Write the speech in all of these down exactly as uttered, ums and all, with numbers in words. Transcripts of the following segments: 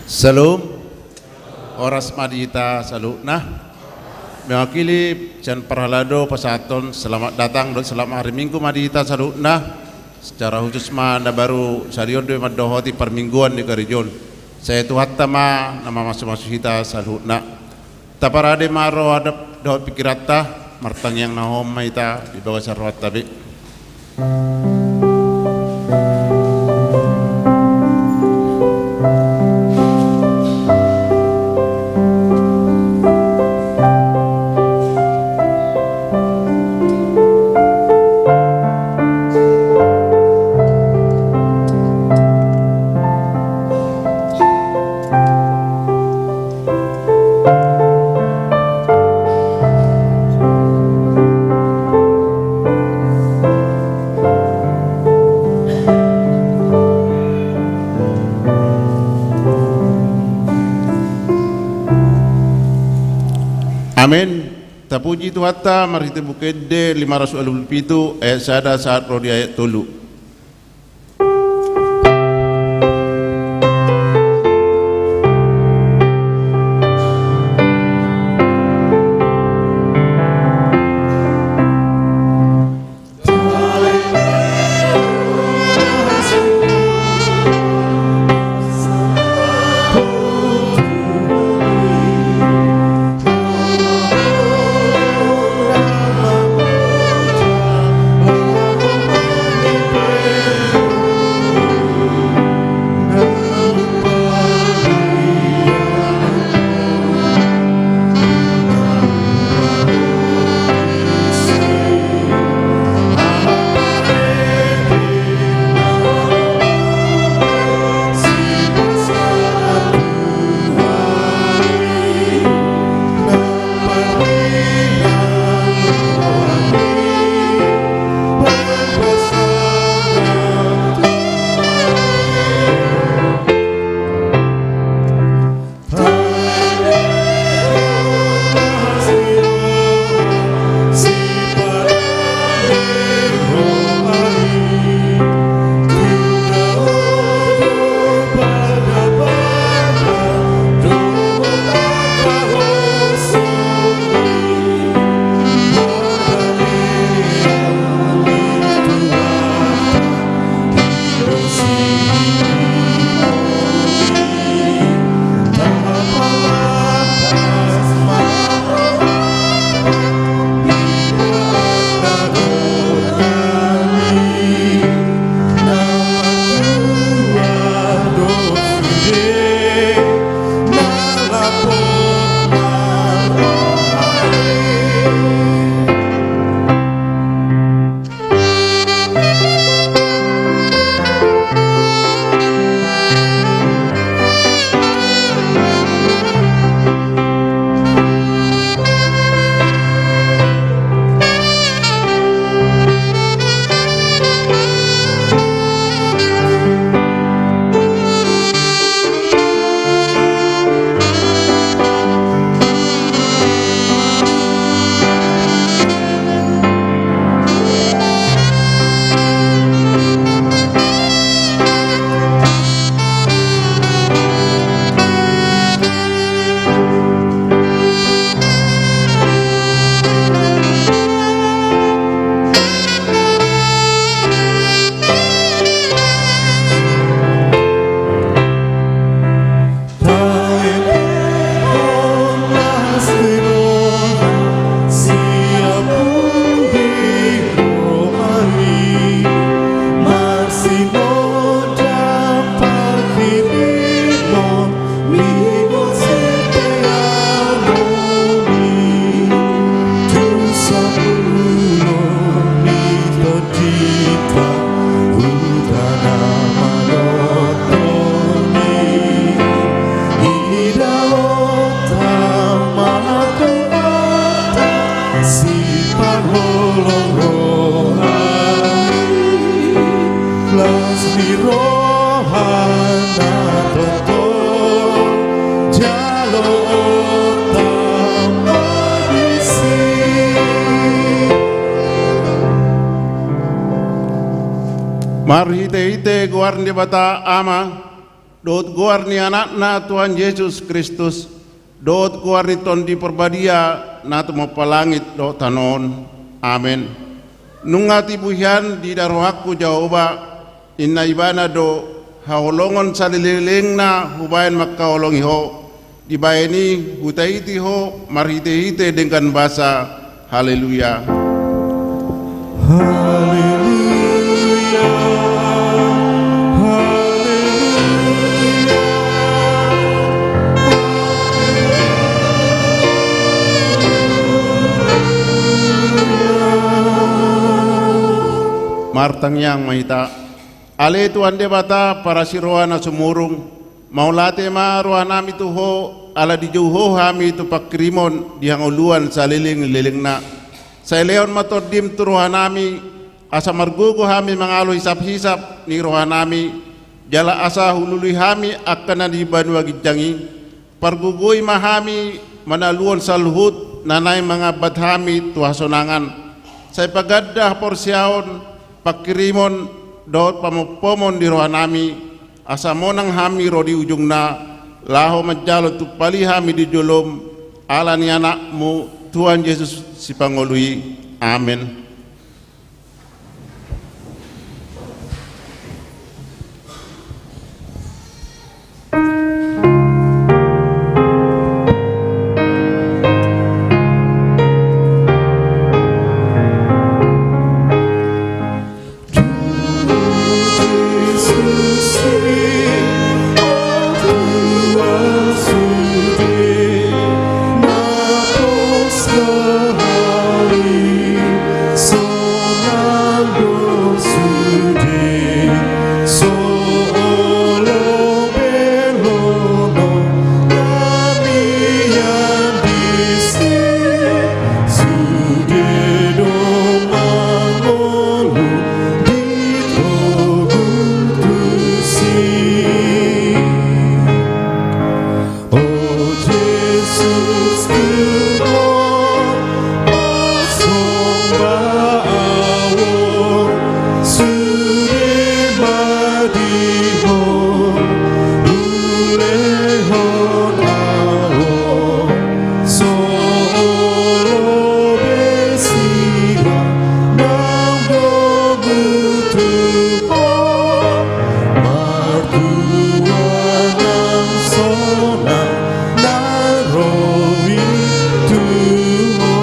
Syalom. Horas ma di hita saluhutna. Mewakili sian parhalado pasahathon selamat datang dohot selamat hari Minggu ma di hita saluhutna. Secara khusus ma na baru sadihon do i mandohoti parmingguan ni gareja on. Sai Tuhanta ma na mamasumasu hita saluhutna. Taparade ma roha dohot pingkiranta, martangiang na hohom ma hita di bagasan rohanta be. Amen. Tapuji Tuhanta marhite Buku Ende lima ratus ualu pulu pitu ayat sada sahat ro di ayat tolu. Marhitehite goar ni Debata Ama, dohot goar ni Anakna Tuhan Jesus Kristus, dohot goar ni Tondi Parbadia na tumompa langit dohot tano on. Amen. Nunga tibu hian diida rohangku Jahowa, ninna Ibana do, haholongon saleleng-lelengna hubaen mangkaholongi ho, dibaen i hutaiti ho marhite-hite denggan basa. Haleluya. Haleluya. Haleluya. Martangiang ma hita. Ale Tuhan Debata, parasi roha na sumurung, mauliate ma rohanami tu Ho, ala dijou Ho hami tu pangkirimon di hangoluan saleleng-lelengna. Sai lehon ma Tondim tu rohanami, asa margogo hami mangalo hisap-hisap ni rohanami, jala asa hulului hami angka na di banua ginjang i. Pargogoi ma hami manaluhon saluhut na naeng mangambat hami tu hasonangan. Sai paganda haporseaon, pangkirimon, dohot pamompomon di rohanami, asa monang hami ro di ujungna, laho manjalo tumpal i hami di jolom, ala ni Anakmu, Tuhan Jesus Sipangolu i. Amen. O Jesus, Tuhan, pasomba ahu, sude ma di Ho hulehon ahu, so olo be silang naung dobu tu Ho, martua nang sonang na ro i tu Ho.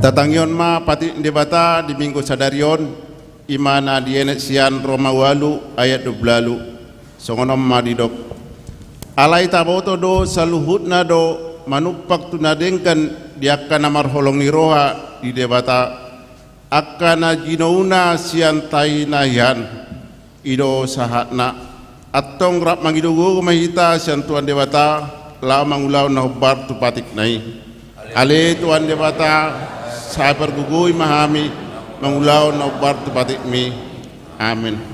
Tatangihon ma patik ni Debata di Minggu sadari on, i ma na dienet sian Roma ualu ayat dua pulu ualu. Songon on ma didok. Alai taboto do saluhutna do manumpak tu na denggan di angka na marholong ni roha di Debata, angka na jinouna sian tahi na hian. I do sahatna. Antong rap mangido gogo ma hita sian Tuhan Debata, laho mangulahon na hombar tu patikna i. Ale Tuhan Debata, sai pargogoi ma hami mangulahon na hombar tu patikmi. Amen.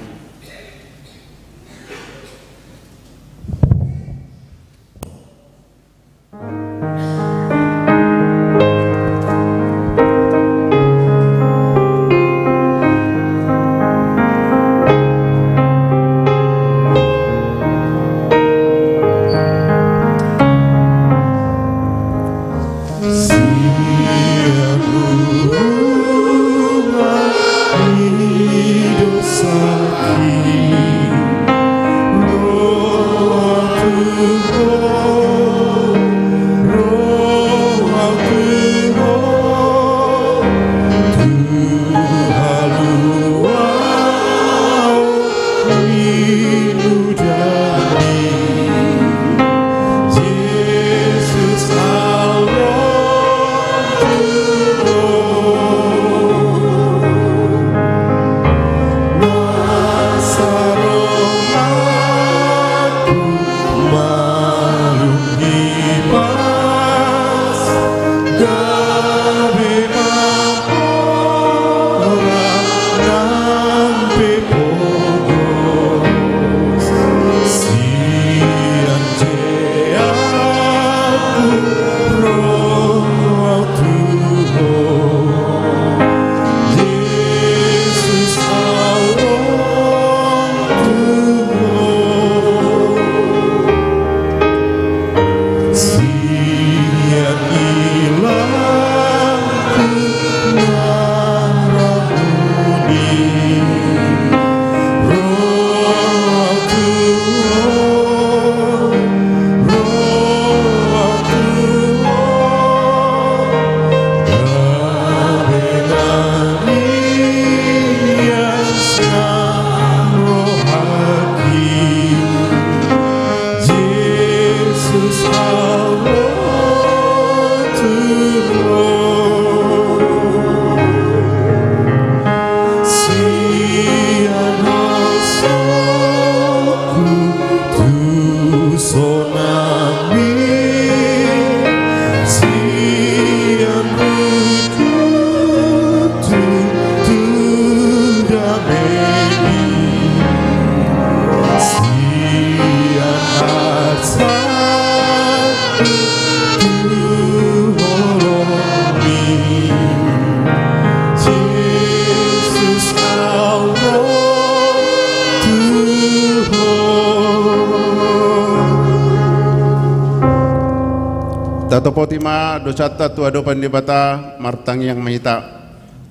Topoti ma dosanta tu adopan Debata, martangiang ma hita.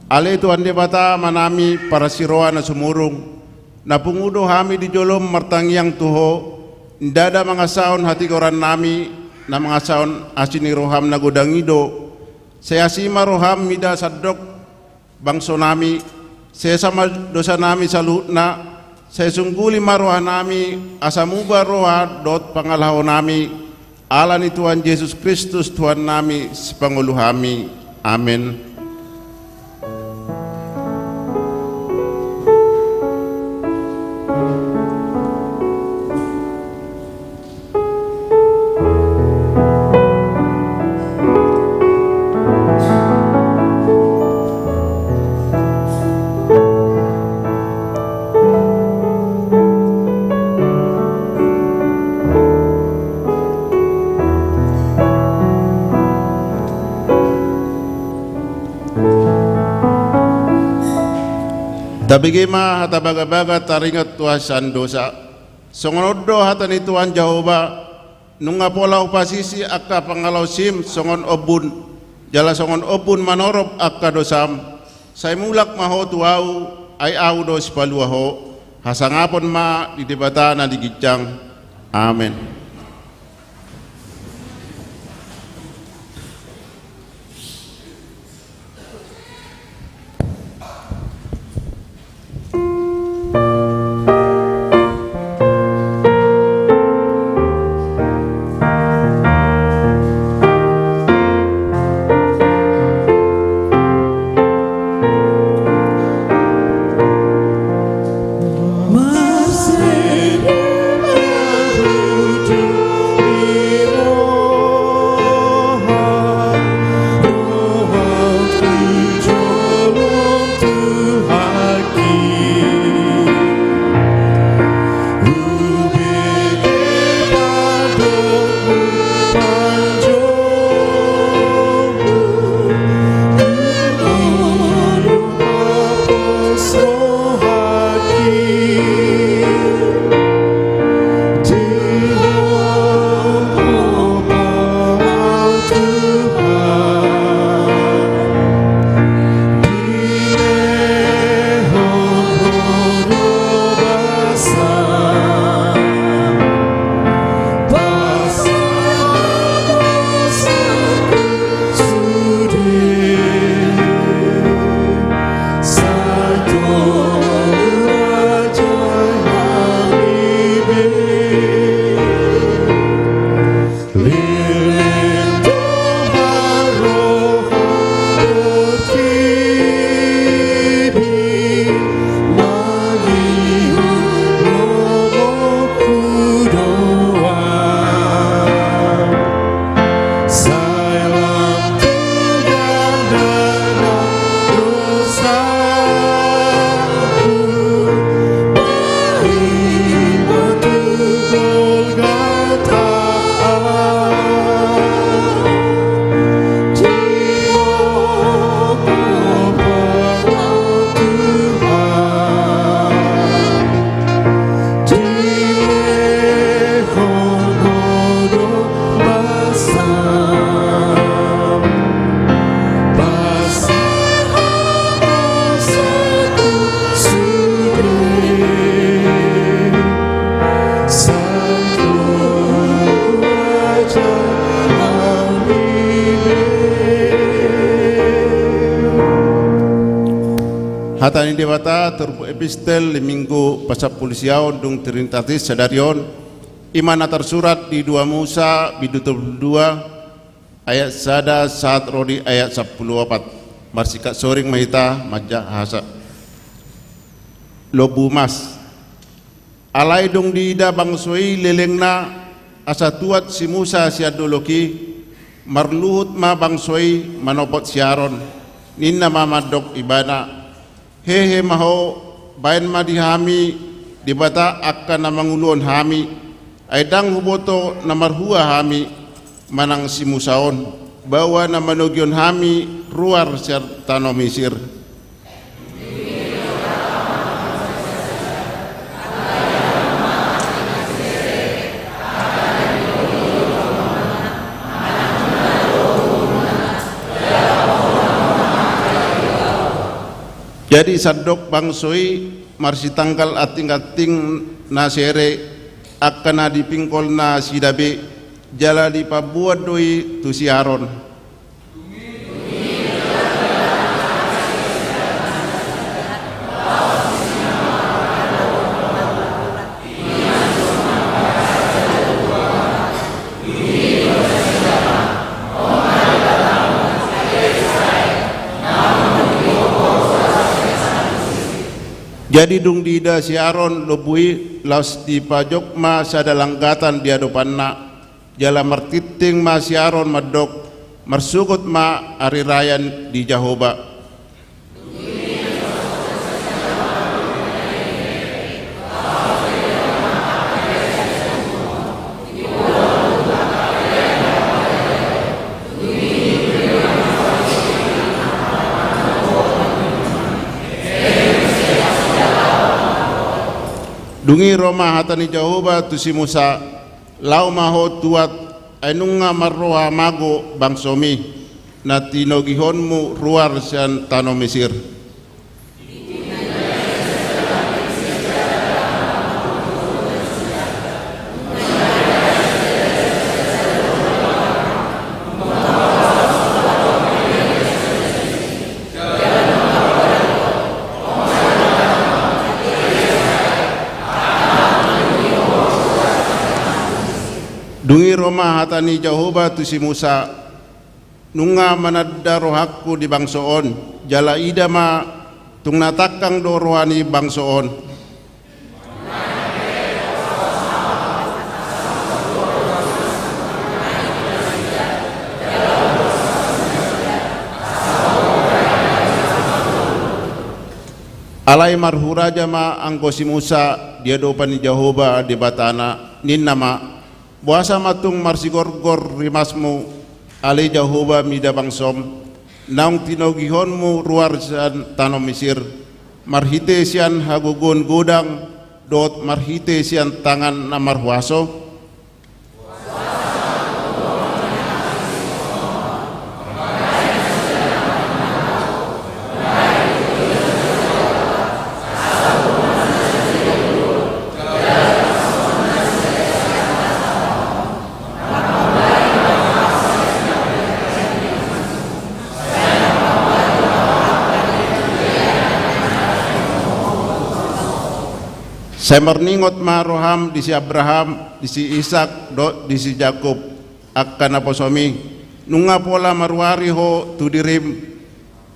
Ale Tuhan Debata, Amanami parasi roha na sumurung, na pungu do hami di jolom martangiang tu Ho, ndada mangasahon hatigorannami, na mangasahon asi ni roham na godang i do. Sai asi ma roham mida sandok bangsonami, sesa ma dosanami saluhutna, sai sungguli ma rohanami, asa muba roha dohot pangalahonami, ala ni Tuhan Jesus Kristus Tuhannami, Sipangolu hami. Amen. Tabege ma hata bagabaga taringot tu hasesaan dosa. Songon on do hata ni Tuhan Jahowa, nunga pola hupasisi angka pangalaosim songon ombun, jala songon ombun manorop angka dosam, sai mulak ma ho tu ahu, ai ahu do sipalua ho. Hasangapon ma di Debata na di ginjang. Amen. Hata ni Debata, turpuk epistel di Minggu pasampulu sia on dung Trinitatis sadari on, i ma na tarsurat di dua Musa, bindu tolu pulu dua, ayat sada sahat ro di ayat sampulu opat. Marsingkat soring ma hita manjahasa. Lombu Mas. Alai dung diida bangso i lelengna, asa tuat si Musa sian dolok i, marluhut ma bangso i manopot si Aron, ninna ma mandok ibana: Hehe ma ho, baen ma di hami Debata angka na manguluhon hami, ai ndang huboto na marhua hami manang si Musa on, baoa na manogihon hami ruar sian tano Misir. Jadi sandok bangso i marsitanggal anting-anting na sere angka na dipingkol nasida be, jala dipabuat do i tu si Aron. Jadi dung diida si Aron lombu i, laos dipajok ma sada langgatan di adopanna, jala martinting ma si Aron mandok: Marsogot ma ari raya di Jahowa. Dung i ro ma hata ni Jahowa tu si Musa: Laho ma ho tuat, ai nunga marroha mago bangsomi, na tinogihonmu ruar sian tano Misir. Dung i ro ma hata ni Jahowa tu si Musa: Nunga mananda rohangku di bangso on, jala ida ma, tung na tangkang do roha ni bangso on. Alai marhuraja ma anggo si Musa di adopan ni Jahowa Debatana, ninna ma: Boasa ma tung marsigorgor rimasmu, ale Jahowa mida bangsom, naung tinogihonmu ruar sian tano Misir, marhite sian hagogoon godang, dohot marhite sian tangan na marhuaso? Sai marningot ma roham di si Abraham, di si Isak, dohot di si Jakkob, angka naposomi, nunga pola maruari ho tu dirim,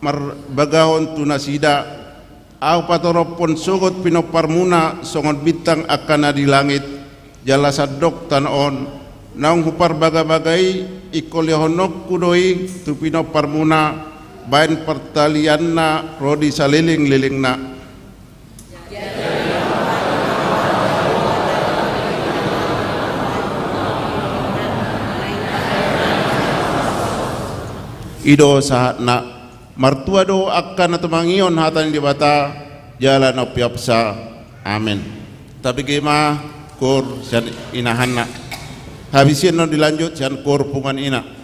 marbagahon tu nasida. Ahu patorophon sogot pinomparmuna songon bintang angka na di langit, jala sandok tano on. Naung huparbagabaga i, ingkon lehononku do i tu pinomparmuna, baen partalianna ro di salelenglelengna. I do sahatna. Martua do angka na tumangihon hata ni Debata jala na umpeopsa. Amen. Tabege ma koor sian inahanna. Habis i annon dilanjut sian koor punguan ina.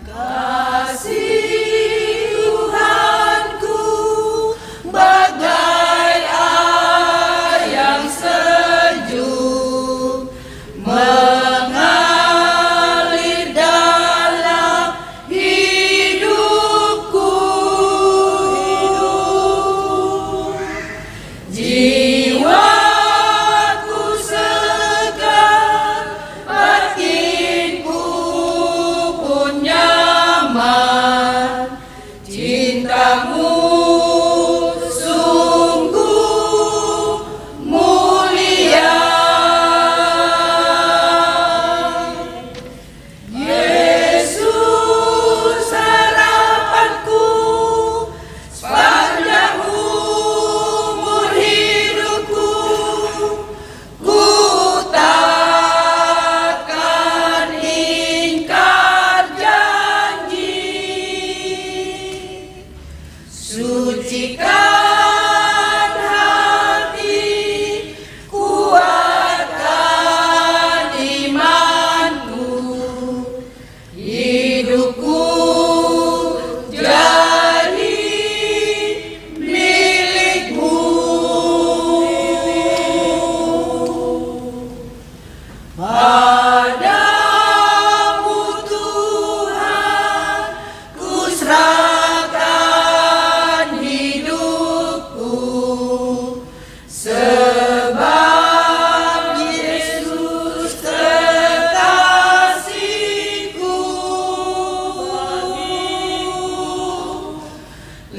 Kasih Tuhanku, bagai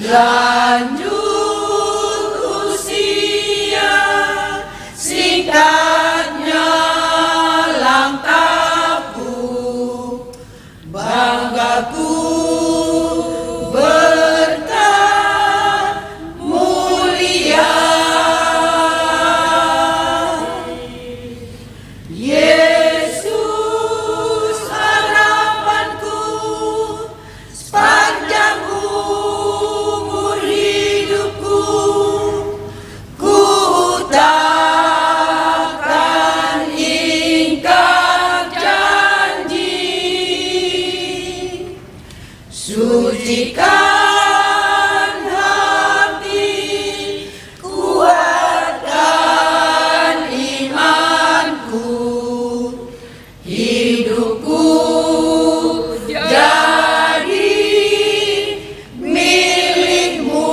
Lanjut usia, singkatnya langkahku, bangga ku berkat mulia. Yesus harapanku, sepanjang umur hidupku, ku takkan ingkar janji. Sucikan hati, kuatkan imanku, hidupku jadi milikmu.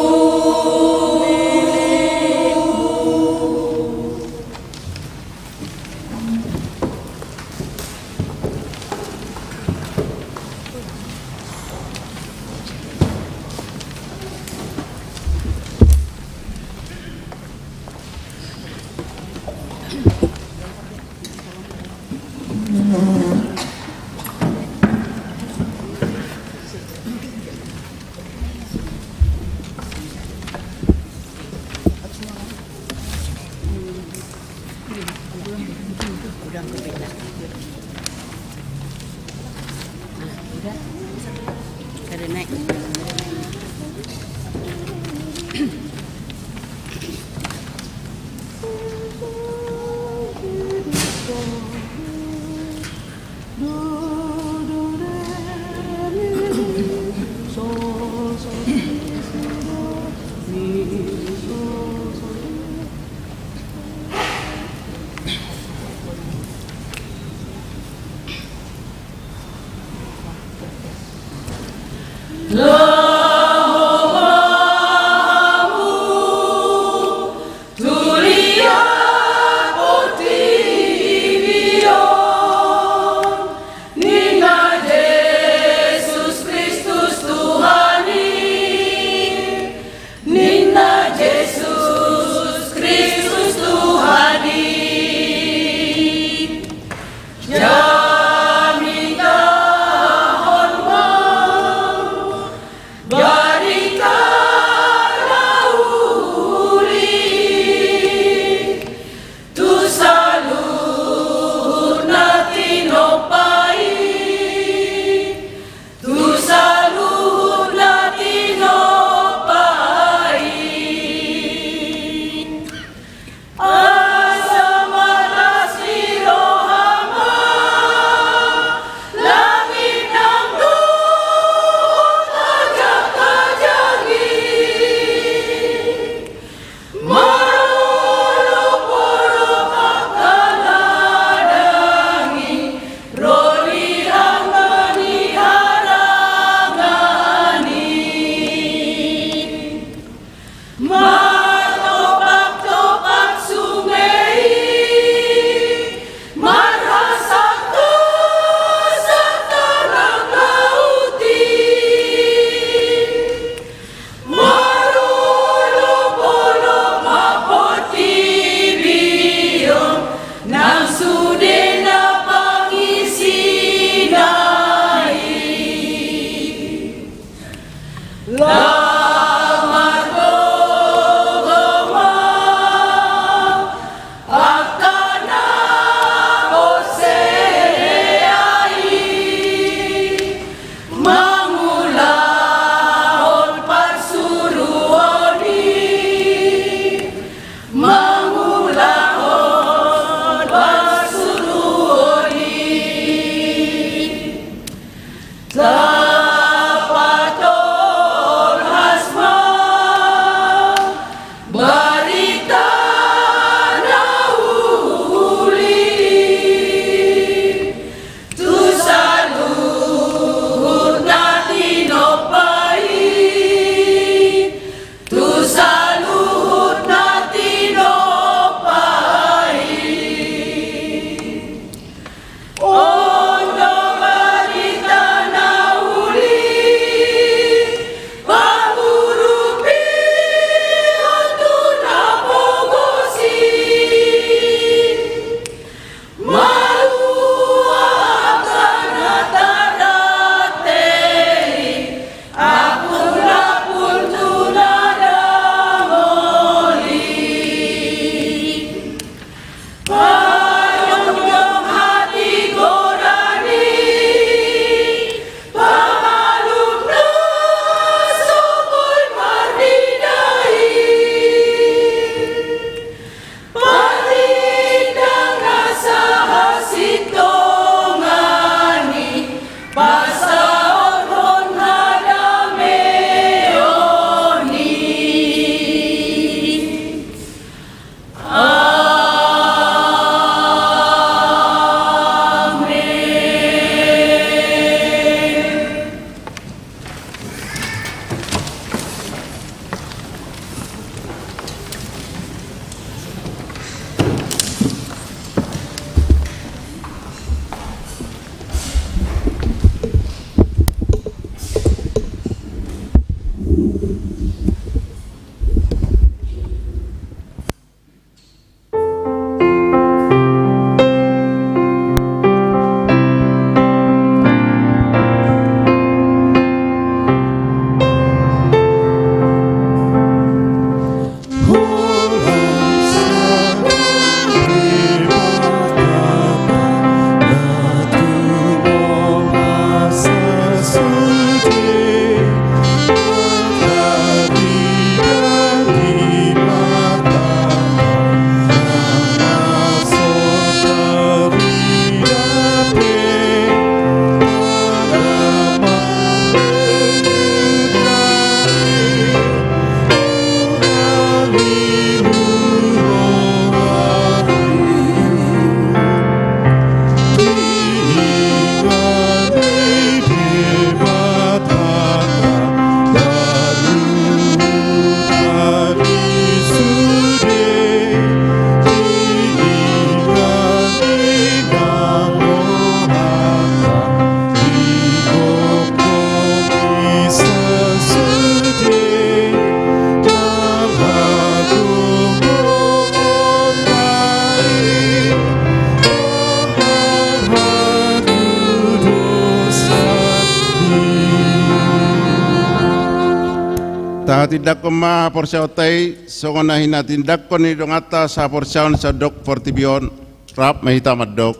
Tahatindangkon ma haporseaonta i, songon na hinatindangkon ni donganta sahaporseaon sandok portibi on, rap ma hita mandok.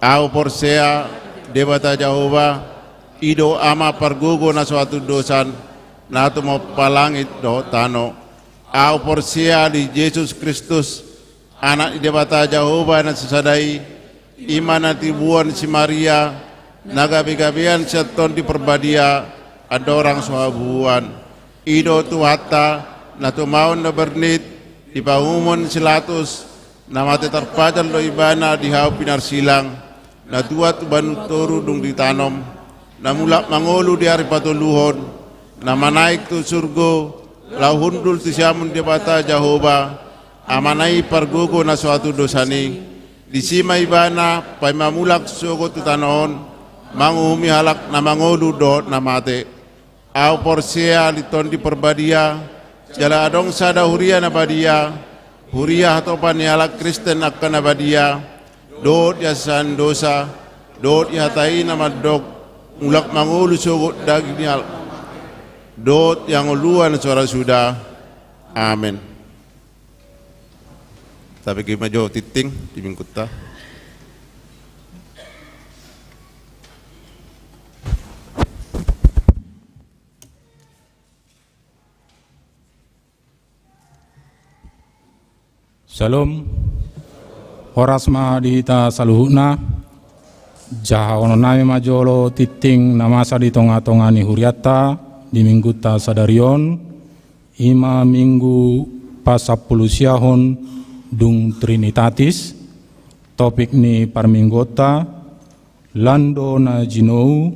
Ahu porsea, Debata Jahowa, i do Ama pargogo na so hatundosan, na tumompa langit dohot tano. Ahu porsea di Jesus Kristus, Anak ni Debata Jahowa na sasada i, i ma na tinubuan si Maria, na gabegabean sian Tondi Parbadia, andorang so habubuhan. I do Tuhanta, na tumaon na bernit, di pangumon si Latus, na mate tarpajal do Ibana di hau pinarsilang, na tuat tu banua toru dung ditanom, na mulak mangolu di ari patoluhon, na manaek tu surgo, laho hundul tu siamun Debata Jahowa, Amana i pargogo na so hatundosan i. Disi ma Ibana paima mulak sogot tu tano on, manguhumi halak na mangolu dohot na mate. Ahu porsea di Tondi Parbadia, jala adong sada huria na badia, huria hatopan ni halak Kristen angka na badia, dohot di hasesaan dosa, dohot di hata i na mandok, mulak mangolu sogot daging ni halak, dohot di hangoluan so ra suda. Amen. Tabege ma jo tingting di Minggunta. Syalom. Horas ma di hita saluhutna. Jahaononnami ma jolo tingting na masa di tongatonga ni hurianta di Minggunta sadari on. I ma Minggu pasampulusiahon dung Trinitatis. Topik ni parmingguonta, Lan do na jinou,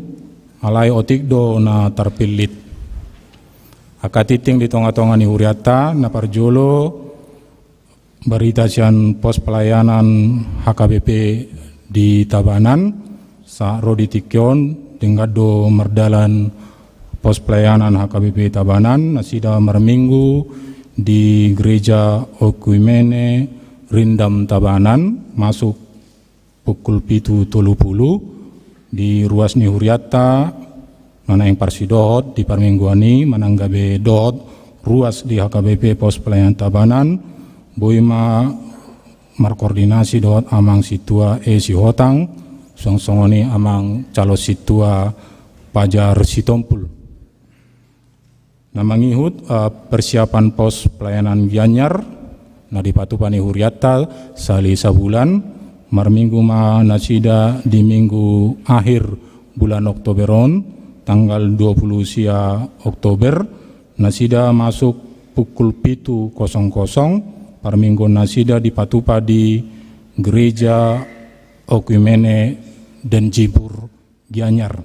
alai otik do na tarpillit. Angka tingting di tongatonga ni hurianta, na parjolo, barita sian pos pelayanan H K B P di Tabanan, sahat ro di tingki on, denggan do mardalan pos pelayanan H K B P Tabanan, nasida marminggu di Gereja Oekumene Rindam Tabanan, masuk pukul pitu tolu pulu, di ruas ni hurianta, na naeng parsidohot di parmingguan i, manang gabe dohot ruas di H K B P Pos Pelayanan Tabanan, boi ma markoordinasi dohot Amang Sintua E Sihotang, suang songon i Amang Calon Sintua Pajar Sitompul. Na mangihut, eh, persiapan pos pelayanan Gianyar, na dipatupa ni hurianta sahali sabulan, marminggu ma nasida di minggu akhir bulan Oktober on, tanggal dua puluh sia Oktober, nasida masuk pukul pitu kosong kosong, parmingguon nasida dipatupa di Gereja Oekumene Denjibur, Gianyar.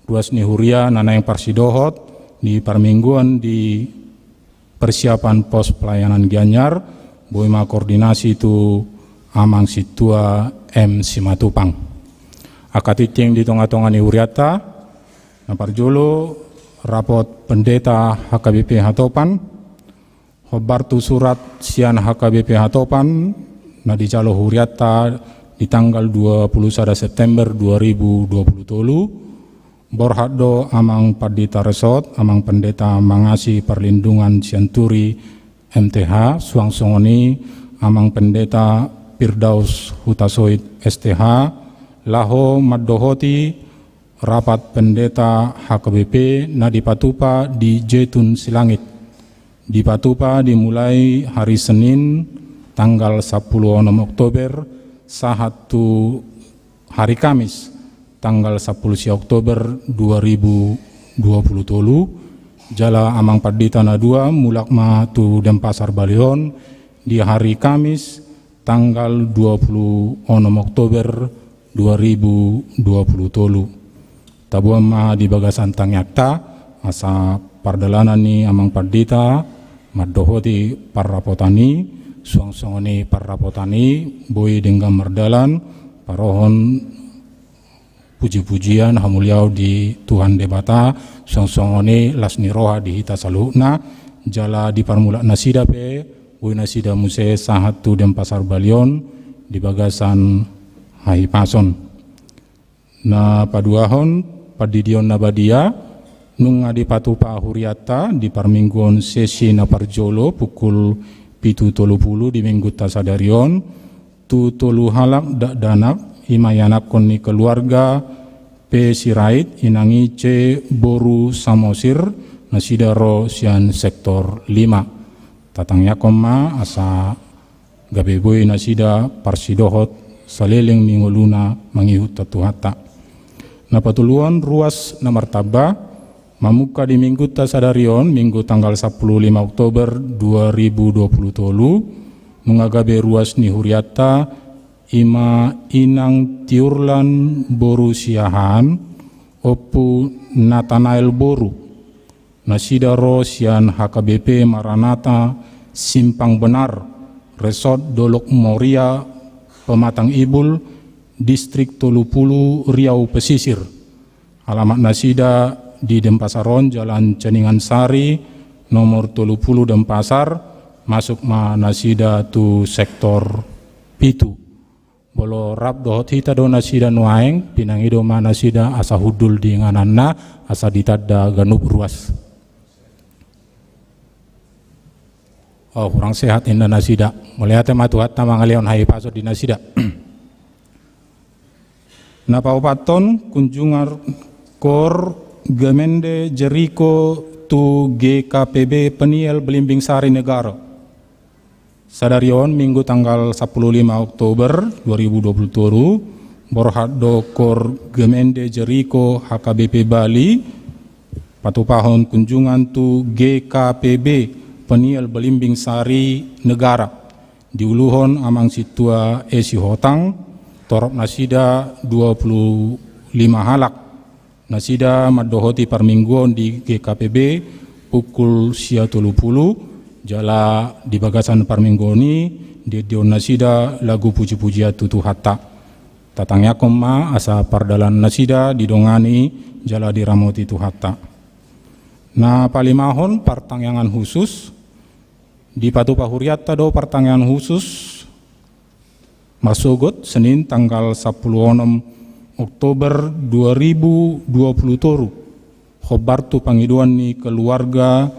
Ruas ni huria na naeng parsidohot di parmingguon di persiapan pos pelayanan Gianyar, boi ma koordinasi tu Amang Sintua M Simatupang. Angka tingting di tonga-tonga ni hurianta, na parjolo rapot pendeta H K B P Hatopan, hombar tu surat sian H K B P Hatopan na dijalo hurianta di tanggal dua puluh sada September dua ribu dua puluh tolu, borhat do Amang Pandita Resort, Amang Pendeta Mangasi Parlindungan Sianturi M T H, suang songon i Amang Pendeta Firdaus Hutasoit S T H, laho mandohoti rapat pendeta H K B P na dipatupa di Jetun Silangit. Dipatupa dimulai hari Senin tanggal sampulu onom Oktober sahat tu hari Kamis tanggal sampulu sia Oktober dua ribu dua puluh tolu. Jala Amang Pandita na dua mulak ma tu Denpasar Balion di hari Kamis tanggal dua puluh onom Oktober dua ribu dua puluh tolu. Taboan ma di bagasan tangiangta asa pardalanan ni Amang Pandita mandohoti parrapotan i, suang songon i parrapotan i boi denggan mardalan, parohon puji-pujian hamuliaon di Tuhan Debata, suang songon i las ni roha di hita saluhutna, jala diparmulak nasida pe, boi nasida muse sahat tu Denpasar Balion di bagasan hahipason. Na paduahon, pandidion na badia, nunga dipatupa hurianta di parmingguon sesi na parjolo pukul pitu tolu pulu di minggunta sadari on, tu tolu halak dakdanak, i ma ianakhon ni keluarga P Sirait, inang i C boru Samosir, nasida ro sian sektor lima. Tatangiangkon ma asa gabe boi nasida parsidohot saleleng ni ngoluna mangihut tu Tuhanta. Na patoluhon, ruas na martamba, mamungka di minggunta sadari on, Minggu tanggal sampulu lima Oktober dua ribu dua puluh tolu, nunga gabe ruas ni hurianta, i ma inang Tiurlan boru Siahaan, ompu Natanael boru. Nasida ro sian H K B P Maranatha Simpang Benar, Resort Dolok Moria, Pematang Ibul, Distrik tolu pulu Riau Pesisir. Alamat nasida di Denpasar on, Jalan Ceningan Sari, nomor tolu pulu Denpasar, masuk ma nasida tu sektor pitu. Molo rap dohot hita do nasida nuaeng, pinangido ma nasida asa hundul di ingananna, asa ditanda ganup ruas. Oh, kurang sehat inna nasida. Mauliate ma Tuhanta mangalehon hahipason di nasida. Na paopathon, kunjungan Kor Gemende Jeriko tu G K P B Peniel Belimbing Sari Negara. Sadari on, Minggu tanggal sampulu lima Oktober dua ribu dua puluh tolu, borhat do Kor Gemende Jeriko H K B P Bali, patupahon kunjungan tu G K P B Peniel Belimbing Sari Negara. Diuluhon Amang Sintua E Sihotang, torop nasida dua pulu lima halak. Nasida mandohoti parmingguon di G K P B pukul sia tolu pulu, jala di bagasan parmingguon i, diendehon nasida lagu puji-pujian tu Tuhanta. Tatangiangkon ma asa pardalanan nasida didongani jala diramoti Tuhanta. Na palimahon, partangiangan khusus. Dipatupa hurianta do partangiangan khusus marsogot, Senin tanggal sampulu onom Oktober dua ribu dua puluh tolu. Hombar tu pangidoan ni keluarga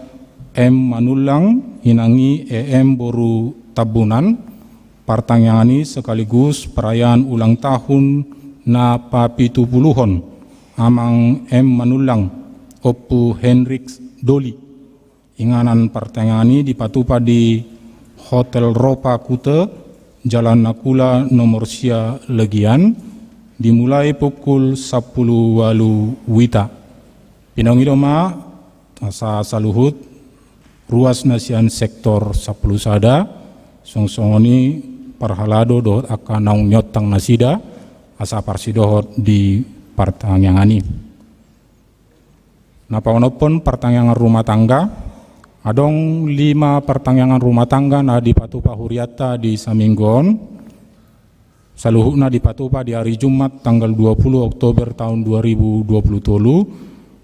M Manullang, inang i E M boru Tambunan. Partangiangan i sekaligus perayaan ulang tahun na papitupuluhon Amang M Manullang, Ompu Hendrik Doli. Inganan partangiangan i dipatupa di Hotel Ropa Kute, Jalan Nakula nomor sia Legian, Dimulai pukul sampulu ualu wita. Pinangido ma asa saluhut ruas na sian sektor sampulu sada, songon i parhalado dohot angka naung niontang nasida asa parsidohot di partangiangan i. Na paonomhon partangiangan rumah tangga, adong lima partangiangan rumah tangga na dipatupa hurianta di saminggu on. Saluhutna dipatupa di ari Jumat tanggal dua puluh Oktober tahun dua ribu dua puluh tolu,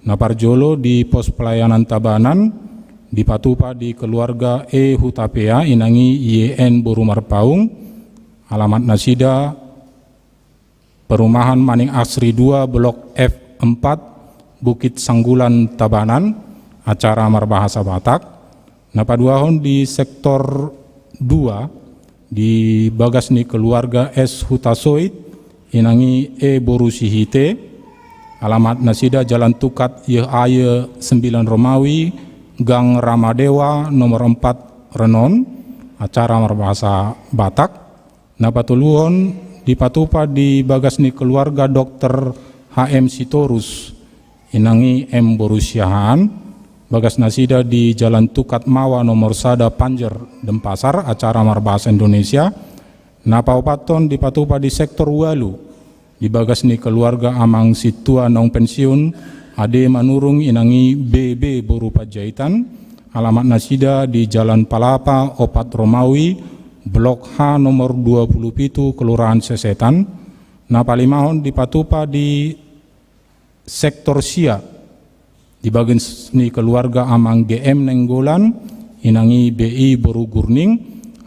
na parjolo di pos pelayanan Tabanan, dipatupa di keluarga E Hutapea, inang i Y N boru Marpaung, alamat nasida Perumahan Maning Asri dua, Blok F empat, Bukit Sanggulan, Tabanan, acara marbahasa Batak. Na paduahon di sektor dua, di bagas ni keluarga S Hutasoit, inang i E boru Sihite, alamat nasida Jalan Tukat Y H Y sembilan Romawi, Gang Ramadewa nomor empat Renon, acara marbahasa Batak. Na patoluhon dipatupa di bagas ni keluarga Dokter H M Sitorus, inang i M boru Siahaan, bagas nasida di Jalan Tukat Mawa nomor sada Panjer, Denpasar, acara marbahasa Indonesia. Na paopathon dipatupa di sektor ualu, di bagas ni keluarga Amang Sintua naung pensiun, Ade Manurung, inang i B B boru Panjaitan, alamat nasida di Jalan Palapa opat Romawi, Blok H nomor dua puluh pitu, Kelurahan Sesetan. Na palimahon dipatupa di sektor sia, di bagas ni keluarga Amang G M Nainggolan, inang i B I boru Gurning,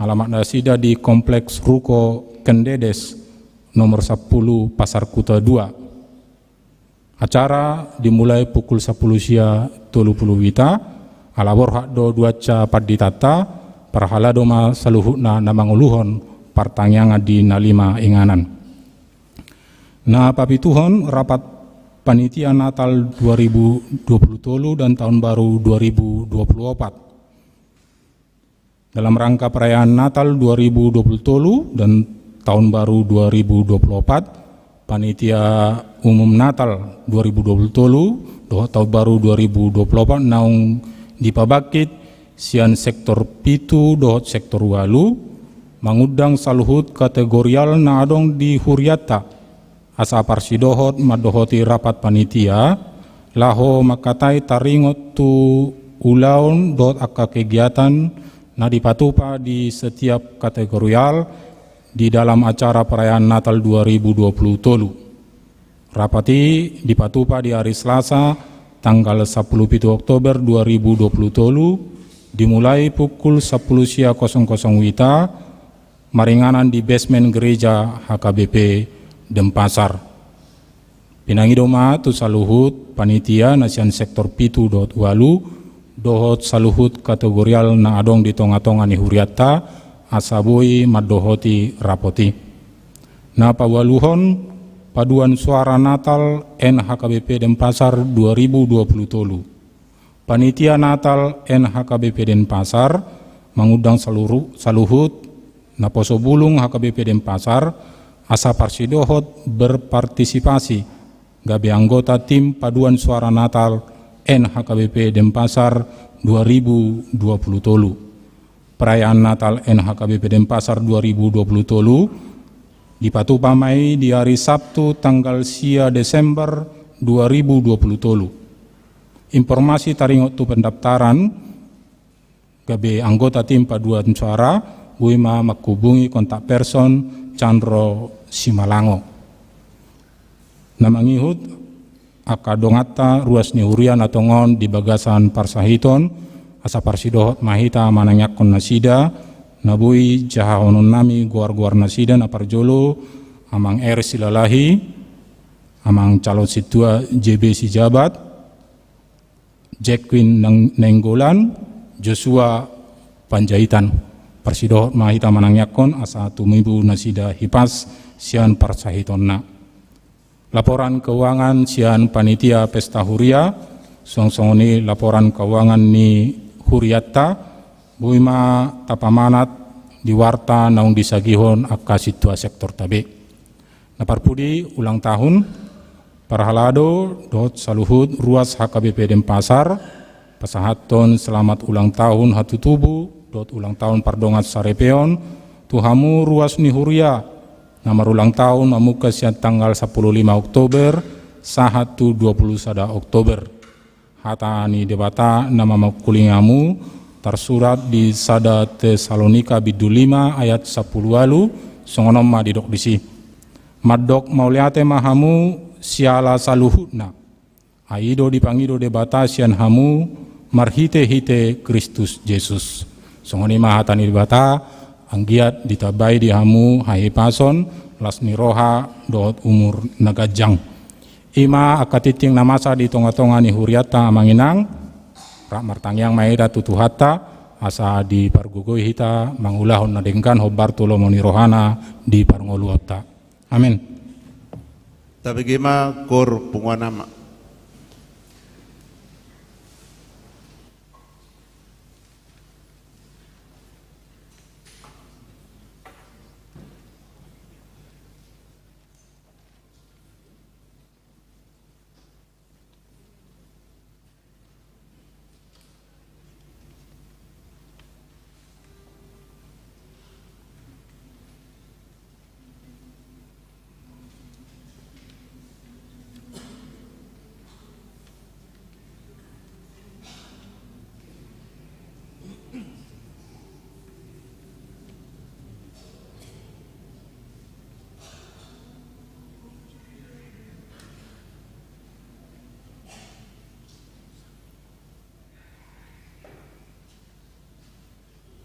alamat nasida di Kompleks Ruko Kendedes nomor sampulu, Pasar Kuta dua. Acara dimulai pukul sampulu sia tolu pulu wita. Ala borhat do duansa panditanta, parhalado ma saluhutna na mangoluhon partangiangan di na lima inganan. Na papituhon, rapat panitia Natal dua ribu dua puluh tolu dan tahun baru dua ribu dua puluh opat. Dalam rangka perayaan Natal dua ribu dua puluh tolu dan tahun baru dua ribu dua puluh opat, panitia umum Natal dua ribu dua puluh tolu dohot tahun baru dua ribu dua puluh opat naung dipabangkit sian sektor pitu dohot sektor ualu, mangundang saluhut kategorial na adong di hurianta asa parsidohot mandohoti rapat panitia, laho mangkatai taringot tu ulaon dohot angka kegiatan na dipatupa di setiap kategorial di dalam acara perayaan Natal dua ribu dua puluh tolu. Rapat i dipatupa di ari Selasa, tanggal sampulu pitu Oktober dua ribu dua puluh tolu, dimulai pukul sampulu sia kosong kosong wita, maringanan di basement gereja H K B P Denpasar. Pinangido ma tu saluhut panitia na sian sektor pitu dohot ualu, dohot saluhut kategorial na adong di tonga-tonga ni hurianta, asa boi mandohoti rapat i. Na paualuhon, paduan suara Natal N H K B P Denpasar dua ribu dua puluh tolu. Panitia Natal N H K B P Denpasar mangundang saluru-, saluhut naposo bulung H K B P Denpasar asa parsidohot berpartisipasi gabe anggota tim paduan suara Natal N H K B P Denpasar dua ribu dua puluh tolu. Perayaan Natal N H K B P Denpasar dua ribu dua puluh tolu dipatupa ma i di ari Sabtu tanggal sia Desember dua ribu dua puluh tolu. Informasi taringot tu pendaftaran gabe anggota tim paduan suara, boi ma manghubungi kontak person Chandro Simalango. Na mangihut angka donganta ruas ni huria na tongon di bagasan parsahiton, asa parsidohot ma hita manangiangkon nasida, na boi jahahonon nami goar-goar nasida. Na parjolo, Amang R Silalahi, Amang Calon Sintua J B Sijabat, Jacqueline Nang-, Nainggolan, Joshua Panjaitan. Parsidohot ma hita manangiangkon asa tumibu nasida hipas sian parsahitonna. Laporan keuangan sian panitia pesta huria, suang songon i laporan keuangan ni hurianta, boi ma tapamanat di warta naung disagihon angka sintua sektorta be. Parpudi ulang tahun, parhalado dohot saluhut ruas H K B P Denpasar, pasahathon selamat ulang tahun hatutubu dohot ulang tahun pardongansaripeon tu hamu ruas ni huria na marulang tahun mamungka sian tanggal sampulu lima Oktober sahat tu dua pulu sada Oktober. Hata ni Debata na mamangkulingi hamu tarsurat di sada Tesalonika bindu lima ayat sampulu ualu, songon on ma didok disi: Mandok mauliate ma hamu siala saluhutna. Ai i do dipangido Debata sian hamu marhitehite Kristus Jesus. Songon i ma hata ni Debata, anggiat ditambai di hamu hahipason, las ni roha dohot umur na ganjang. I ma angka tingting na masa di tongatonga ni hurianta, amang inang. Rap martangiang ma hita tu Tuhanta asa dipargogoi hita mangulahon na denggan hombar tu lomo ni rohana di parngoluonta. Amen. Tabege ma, koor punguan ama.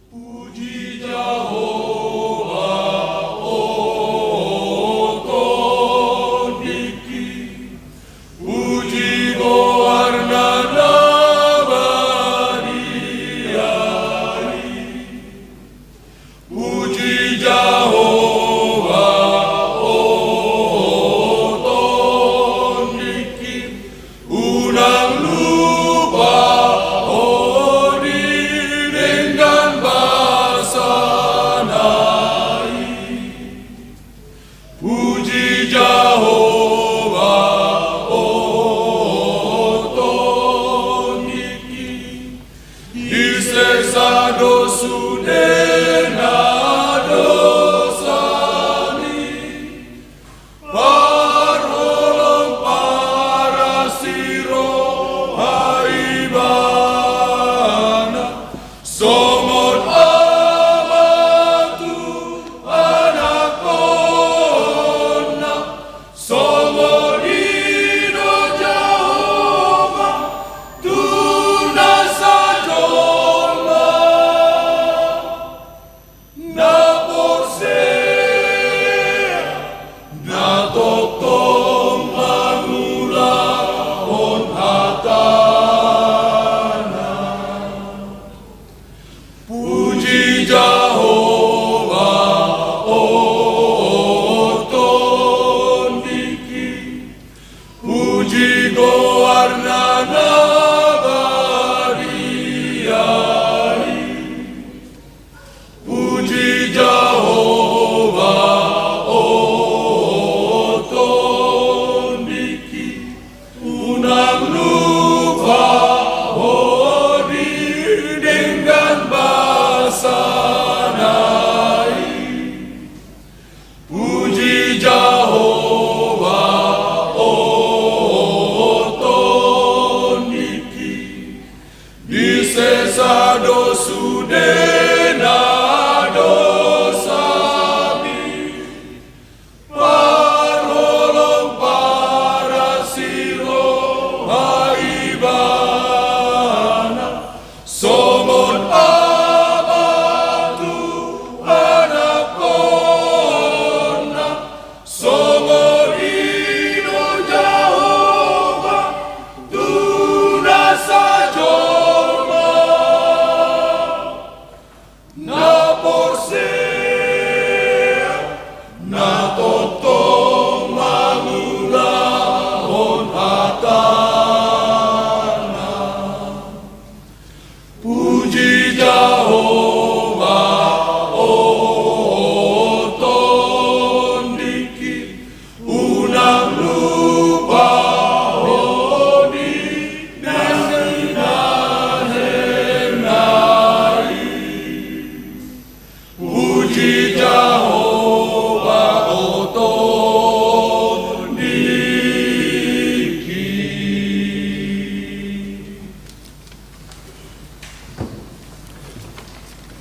Puji Jahowa, o tondingki, puji goarna na badia i. Puji Jahowa, o tondingki, unang lupa ho di denggan basana i. Puji Jahowa, o tondingki, disesa do sudena dosami. Parholong, parasiroha Ibana, songon ama tu anakkonna, songon i do Jahowa tu na sajolma. Na porsea, na tongtong mangulahon hatana. Puji Jahowa, o tondingki, puji goarna na badia i. Puji Jahowa, o tondingki, unang lupa ho di denggan basana i. Puji Jahowa, o tondingki, disesa do sudena dosami. Parholong, parasiroha Ibana, songon ama tu anakkonna, songon i do Jahowa tu na sajolma.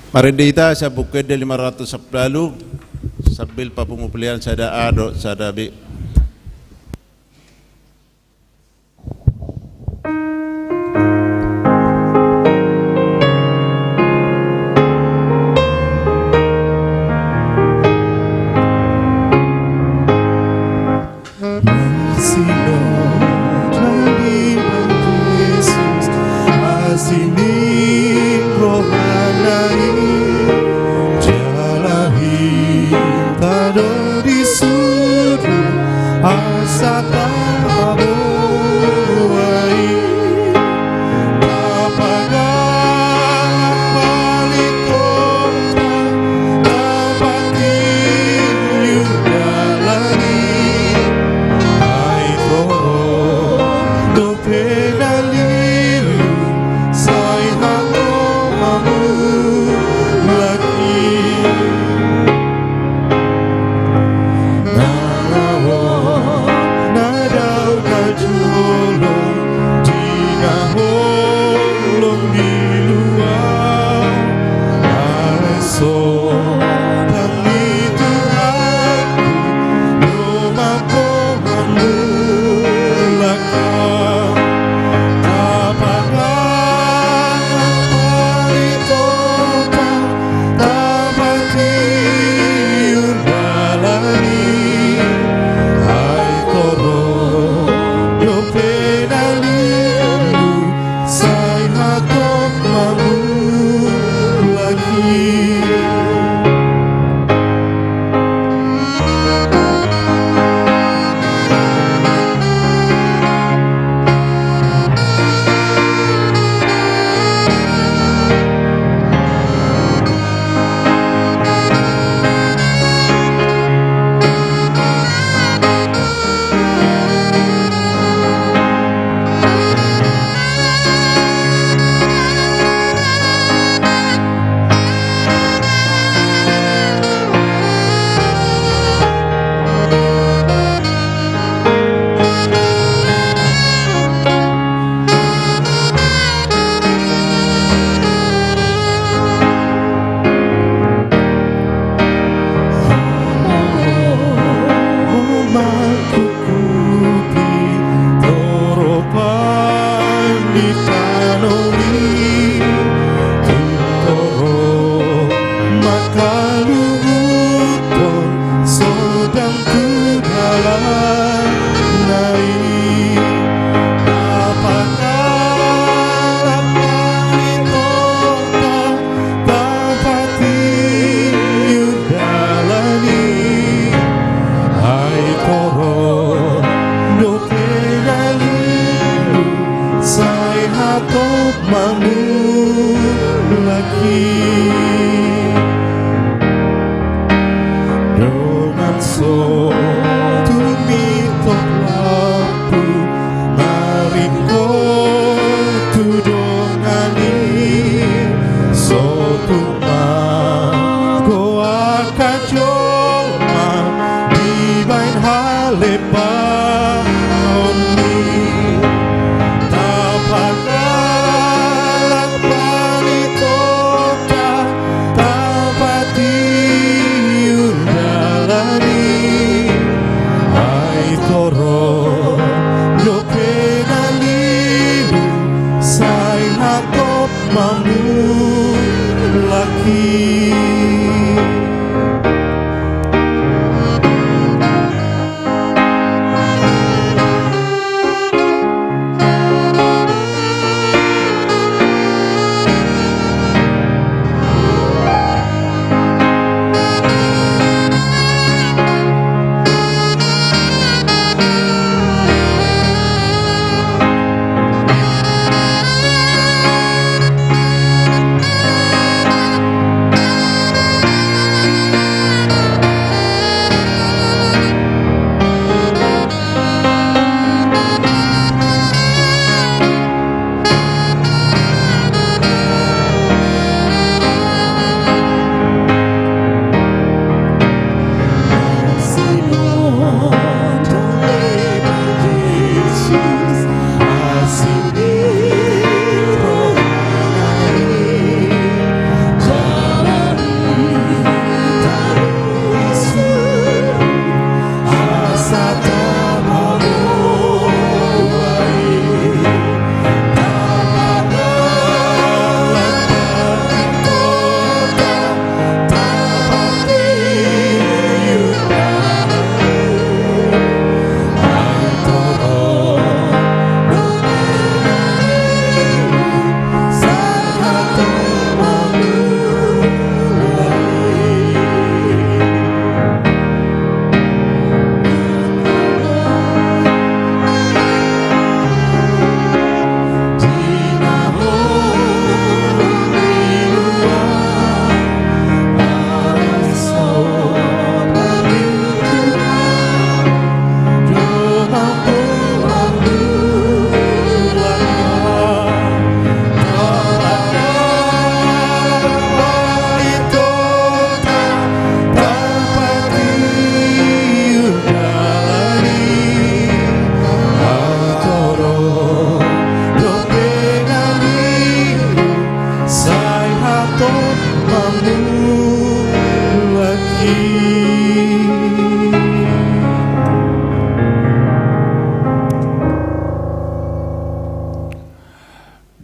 Marende hita sian Buku Ende lima ratus sampulu ualu, sambil papungu pelean sada A dohot sada B. Asi ni Tuhan Jesus, asi ni rohana i, jala hita do disuruh asa tapaboa i. Tapagalak Balitonta, tapatinju dalan i, ai torop dope na lilu, sai hatop mamulak i. Na ro na dao na jolo di na holong di luat, ale so dang ni Tuhanku, dompak ho mamulak. Tapagalak Balitonta, tapatinju dalan i, ai torop dope na lilu, sai hatop mamulak i. Mangkukupi toropan di tano i, tung torop mangkaluhuthon so dang tu dalanna i. Tapagalak Balitonta, tapatinju dalan i, ai torop dope na lilu, sai hatop mamulak i. Dongan so tung mitop lampu, na ringkot tu dongan i, so tung mago angka jolma dibahen halembaon i. Tapagalak Balitonta, tapatinju dalan i,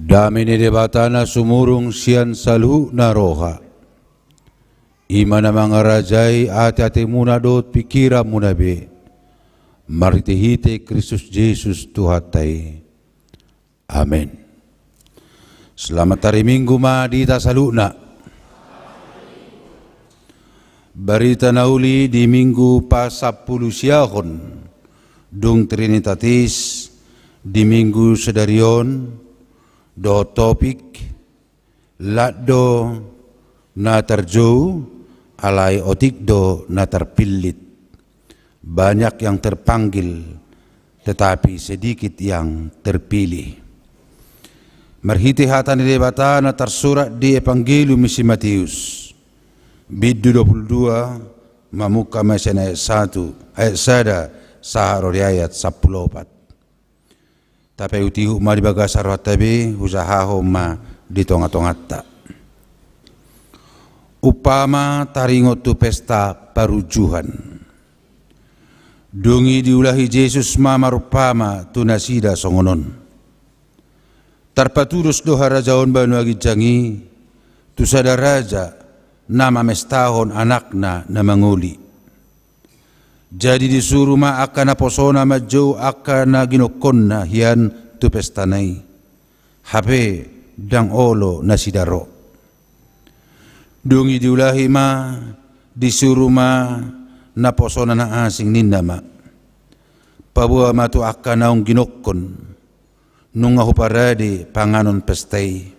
Dame ni Debata na sumurung sian saluhutna roha, i ma na mangarajai ateatemuna dohot pingkiranmuna be, marhitehite Kristus Jesus Tuhanta i. Amen. Selamat hari Minggu ma di hita saluhutna. Barita na uli di Minggu pasampulusiahon dung Trinitatis di Minggu sadari on, dohot topik: Lat do na tarjou, alai otik do na tarpillit. Banyak yang terpanggil, tetapi sedikit yang terpilih. Marhite hata ni Debata na tarsurat di Evangelium ni si Mateus, bindu dua pulu dua, mamungka ma sian ayat satu, ayat sada, sahat ro di ayat sampulu opat. Tapaihutihut ma di bagasan rohanta be, hujahahon ma di tongatonganta. Umpama taringot tu pesta parunjuhan. Dung i diulahi Jesus ma marumpama tu nasida songon on: Tarpatudos do harajaon banua ginjang i tu sada raja na mamestahon anakna na mangoli. Jadi disuru ma angka naposona manjou angka na ginokkonna hian tu pestana i, hape ndang olo nasida ro. Dung i diulahi ma, disuru ma naposona na asing, ninna ma: Paboa ma tu angka naung ginokkon, nunga huparade panganon pesta i.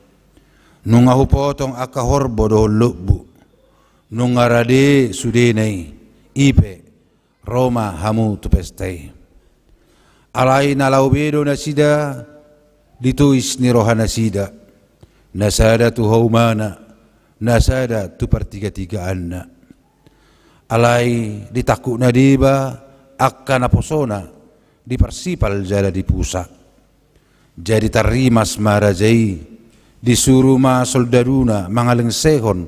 Nunga hupotong angka horbo dohot lombu. Nunga rade sudena i, i pe, ro ma hamu tu pesta i. Alai na laho be do nasida di tois ni rohanasida, na sada tu haumana, na sada tu partigatigaanna. Alai ditangkukna deba angka naposona, diparsipal jala dipusa. Jadi tarrimas ma raja i, disuru ma soldaduna mangalengsehon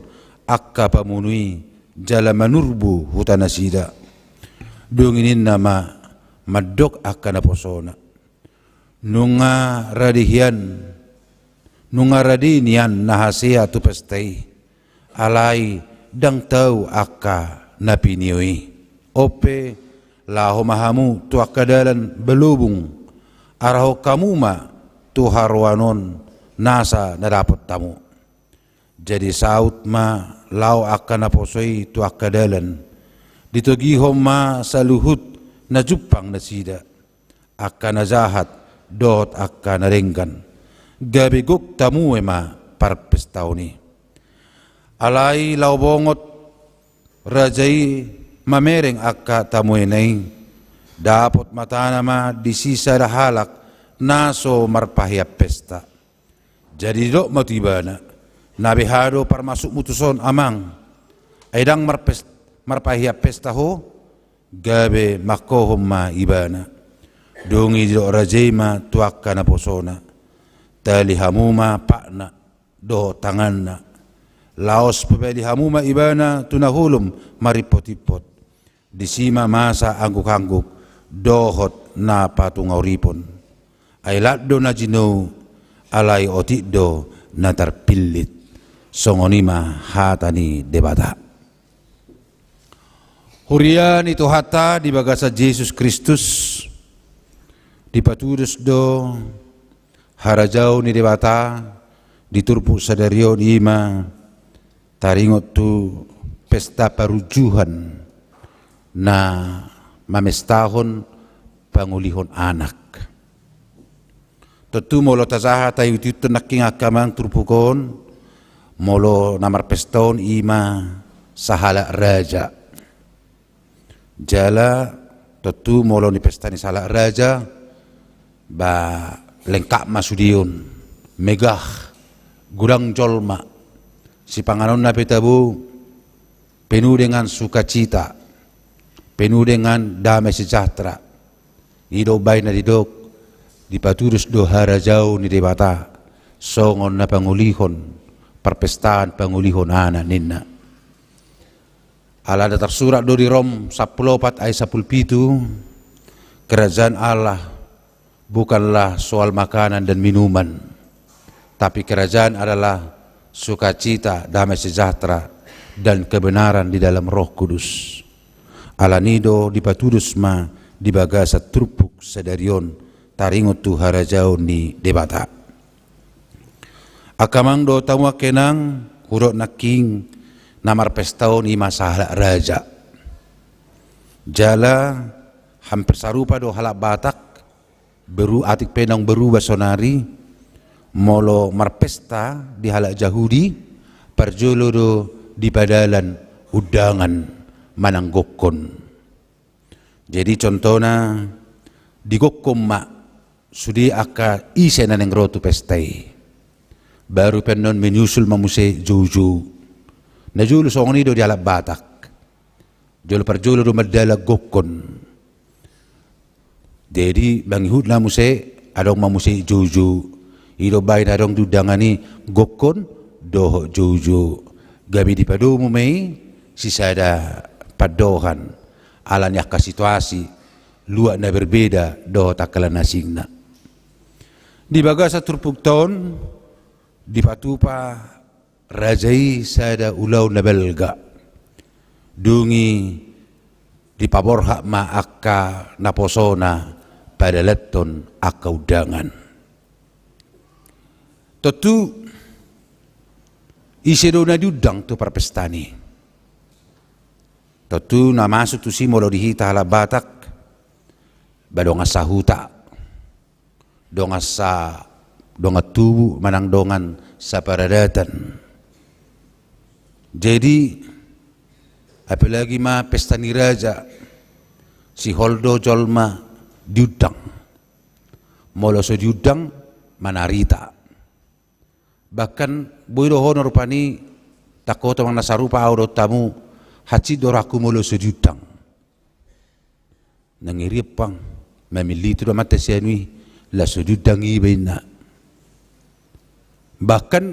angka pamunu i jala manurbu huta nasida. Dung i ninna ma mandok angka naposona: Nunga rade hian, nunga rade nian na hasea tu pesta i, alai ndang tau angka na pinio i. On pe, laho ma hamu tu angka dalan balobung, arahon hamu ma tu haroan on nasa na dapot hamu. Jadi saut ma laho angka naposo i tu angka dalan, ditogihon ma saluhut na jumpang nasida, angka na jahat dohot angka na denggan, gabe gok tamue ma parpestaon i. Alai laho bongot raja i mamereng angka tamuena i, dapot matana ma disi sada halak na so marpahean pesta. Jadi didok ma tu ibana: Na beha do parmasukmu tuson, amang? Ai ndang marpes-, marpahean pesta ho? Gabe mangkohon ma ibana. Dung i didok raja i ma tu angka naposona: Tali hamu ma patna dohot tanganna, laos pabali hamu ma ibana tu na holom marimpotimpot. Disi ma masa anggukangguk dohot na patungauripon. Ai lat do na jinou, alai otik do na tarpillit. Songon i ma hata ni Debata. Huria ni Tuhanta di bagasan Jesus Kristus, dipatudos do harajaon ni Debata di turpuk sadari on, i ma taringot tu pesta parunjuhan na mamestahon pangolihon anak. Tontu molo tajaha taihutihuthon nangkin angka amang turpuk on, molo na marpesta on i ma sahalak raja. Jala tontu molo ni pesta ni sahalak raja, ba, lengkap ma sude on, megah, godang jolma, sipanganonna pe tabo, penuh dengan sukacita, penuh dengan damai sejahtera. I do umbahen na didok, dipatudos do harajaon ni Debata songon na pangolihon, parpestaan pangolihon anak, ninna. Alana tarsurat do di Rom sampulu opat ayat sampulu pitu: Kerajaan Allah bukanlah soal makanan dan minuman, Tapi kerajaan adalah sukacita, damai sejahtera, dan kebenaran di dalam Roh Kudus. Alani do dipatudos ma di bagasan turpuk sadari on taringot tu harajaon ni Debata. Angka amang dohot hamu angka inang, hudok nangkin na marpesta on i ma sahalak raja. Jala hampir sarupa do halak Batak, beru-, atik pe naung berubah sonari, molo marpesta di halak Jahudi, parjolo do dipadalan undangan manang gokkon. Jadi contohna, digokkon ma sude angka ise na naeng ro tu pesta i. Baru pe annon menyusul ma muse joujou. Na jolo songon i do di halak Batak. Jolo parjolo do mandalan gokkon. Jadi mangihutna muse, adong ma muse joujou. I do baen adong di undangan i gokkon dohot joujou. Gabe dipadomu ma i sisada pandohan. Alani angka situasi luat na berbeda dohot angka na asingna. Di bagasan turpukta on dipatupa raja i sada ulaon na balga. Dung i dipaborhat ma angka naposona padalanhon angka undangan. Tontu ise do na diundang tu parpestaan i? Tontu na masuk tusi molo di hita halak Batak, ba dongan sahuta, dongan sa-, dongan tubu manang dongan saparadatan. Jadi apalagi ma pesta ni raja, sihol do jolma diundang. Molo so diundang, manarita. Bahkan boi do ho na rupani, tangkoto manang na sarupa ahu dohot hamu, hansit do rohangku molo so diundang. Nangkin riempang, mamillitu do amanta sianu i, laos so diundang iba inna. Bahkan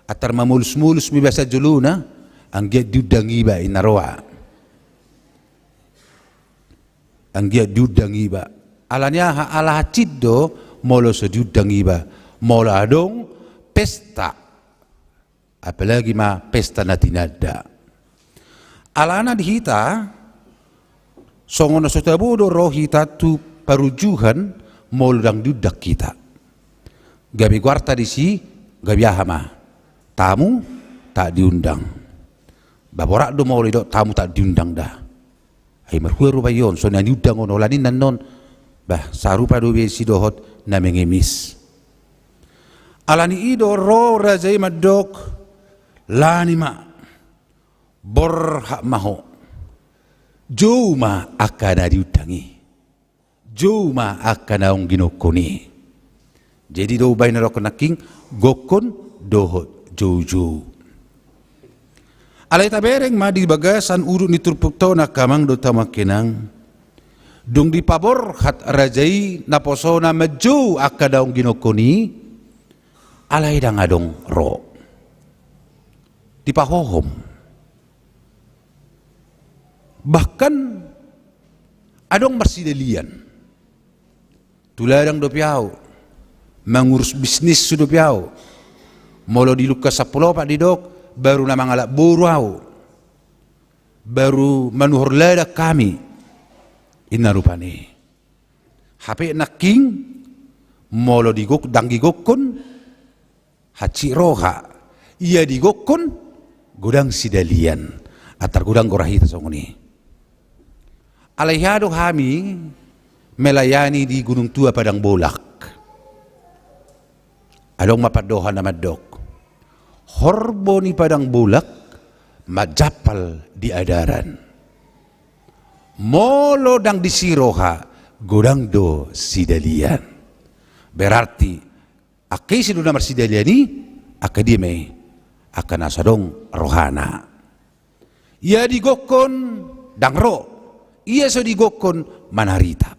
antar mamolusmolus ma iba sian jolona, anggiat diundang iba inna roha. Anggiat diundang iba. Alani aha? Ala hansit do molo so diundang iba. Molo adong pesta. Apalagi ma pesta na tinanda. Alana di hita, songon na so tabo do ro hita tu parunjuhan molo ndang diundang hita. Gabe goarta disi, gabe aha ma? Tamu tak diundang. Ba borat do molo didok tamu tak diundang da. Ai marhua rupa i on, so na niundang on, holan ninna annon, bah, sarupa do be disi dohot na mengemis. Alani i do ro raja i mandok, lani ma, borhat ma ho. Jou ma angka na diundang i. Jou ma angka naung ginokkon i. Jadi do umbahen na dohonon nangkin, gokkon dohot joujou. Alai tabereng ma di bagasan udut ni turpukta on angka amang dohot hamu angka inang. Dung dipaborhat raja i naposona manjou angka naung ginokkon i, alai ndang adong ro. Dipahohom. Bahkan adong marsidalian. Tu ladang dope ahu, mangurus bisnishu dope ahu. Molo di Lukas sampulu opat didok, baru na mangalap boru ahu. Baru manuhor ladang hami. Inna rupani. Hape nangkin, molo digok-, ndang digokkon, hansit roha, ia digokkon godang sidalian, antar godang roha hita songon i. Alai hea do hami melayani di Gunung Tua Padang Bolak. Adong ma pandohan na mandok. Horbo ni Padang Bolak manjampal di adaran. Molo ndang disi roha, godang do sidalian. Berarti angka ise do na marsidalian i, angka dia ma i, angka na so adong rohana. Ia digokkon ndang ro, ia so digokkon manarita.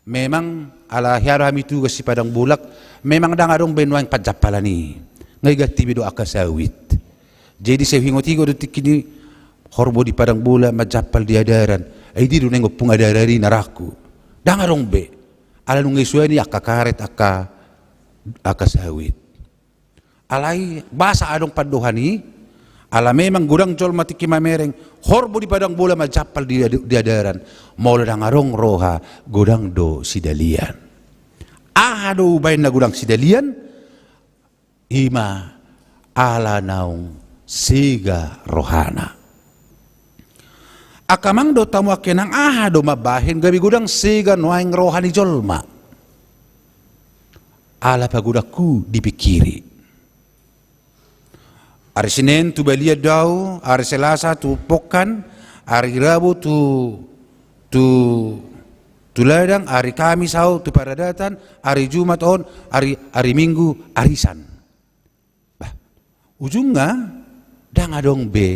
Memang ala hea do hami tugas di Padang Bolak, memang ndang adong be nuaeng panjampalan i. Nga i ganti be do angka sawit. Jadi sai huingot-ingot do tingki ni horbo di Padang Bolak manjampal di adaran. Ai dia do naeng ompung adaran i na rohangku. Ndang adong be. Ala nunga disuan i angka karet, angka, angka sawit. Alai basa adong pandohan i, ala memang godang jolma tingki mamereng, horbo di padang bola, manjampal di, di adaran, molo ndang adong roha, godang do sidalian. Aha do umbahen na godang sidalian? Ima ala naung sega rohana. Angka amang dohot hamu angka inang, aha do mambahen gabe godang sega nuaeng roha ni jolma? Ala pagodanghu dipingkiri. Ari Senen tu balian do au, ari Selasa tu pongkan, ari Rabu tu, tu, tu ladang, ari Kamis au tu paradatan, ari Jumat on, ari, ari Minggu arisan. Bah, ujungna ndang adong be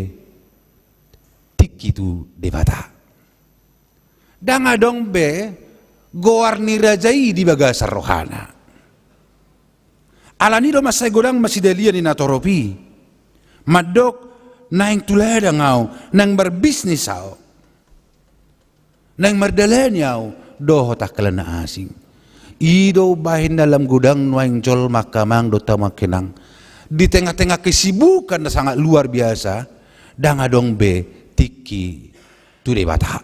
tingki tu Debata. Ndang adong be goar ni raja i di bagasan rohana. Alani do mansai godang ma sidalian ni natorop i. Mandok, naeng tu ladang au, naeng marbisnis au, naeng mardalani au dohot angka na asing. I do umbahen na lam godang nuaeng jolma, angka amang dohot hamu angka inang. Di tengah-tengah kesibukan na sangat luar biasa, ndang adong be tingki tu Debata.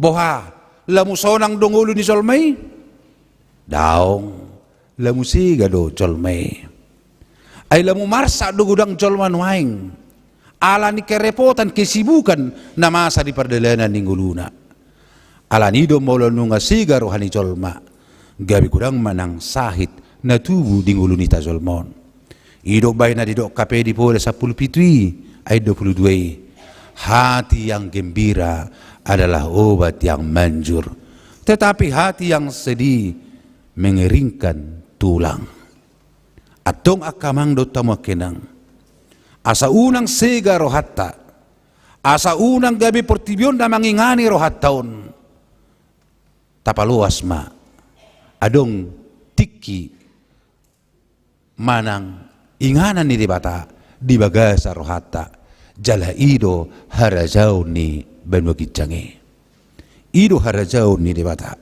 Boha, lamu sonang do ngolu ni jolma i? Daong, lamu sega do jolma i. Ai lamu marsak do godang jolma nuaeng, ala ni kerepotan, kesibukan na masa di pardalanan ni ngoluna. Alani do molo nunga sega roha ni jolma, gabe godang ma nang sahit na tubu di ngolu ni hita jolma on. I do umbahen na didok K P di poda sampulu pitu i, ayat dua pulu dua i. Hati yang gembira adalah obat yang manjur, tetapi hati yang sedih mengeringkan tulang. Antong angka amang dohot hamu angka inang, asa unang sega rohanta, asa unang gabe portibi on na mangingani rohanta on, tapaloas ma, adong tingki manang inganan ni Debata di bagasan rohanta, jala i do harajaon ni banua ginjang i. I do harajaon ni Debata.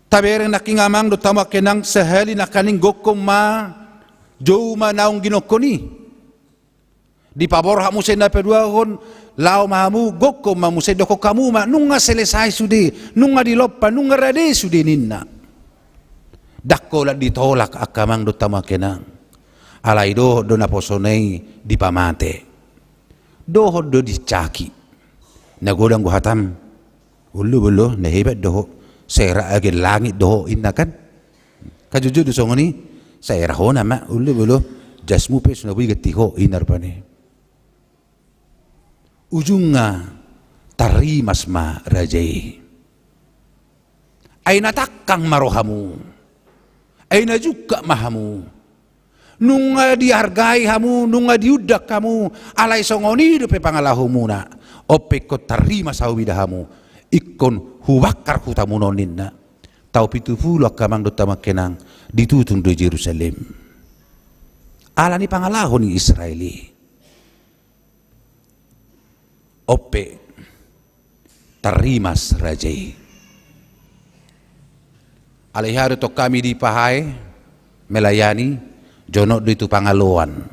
Tabereng nangkin amang dohot hamu angka inang, sahali nangkaning gokhon ma, jou ma naung ginokhon i. Dipaborhat muse na paduahon, laho ma hamu, gokhon ma muse, dokhon hamu ma, nunga selesai sude, nunga dilompa, nunga rade sude ninna. Ndang holan ditolak angka amang dohot hamu angka inang. Alai dohot do naposona i dipamate. Dohot do dicaki. Na godang do hatam. Olo bolo, na hebat do ho. Sera agen langit do ho, inna kan. Kan jujur do songon i, sera ho nama, olo bolo. Jasmu pe so na boi ganti ho, inna rupani. Ujungna tarrimas ma raja i. Ai na tangkang ma rohamu. Ai na jungkat ma hamu. Nunga dihargai hamu, nunga diundang hamu, alai songon i dope pangalahomuna. On pe ingkon tarrimas ahu mida hamu, ingkon hubangkar hutamuna on ninna. Taon pitu pulu angka amang dohot hamu angka inang, ditutung do Jerusalem. Alani pangalaho ni Israel i. On pe tarrimas raja i. Alai hea do tong hami di Pahae melayani, jonok do i tu pangaloan.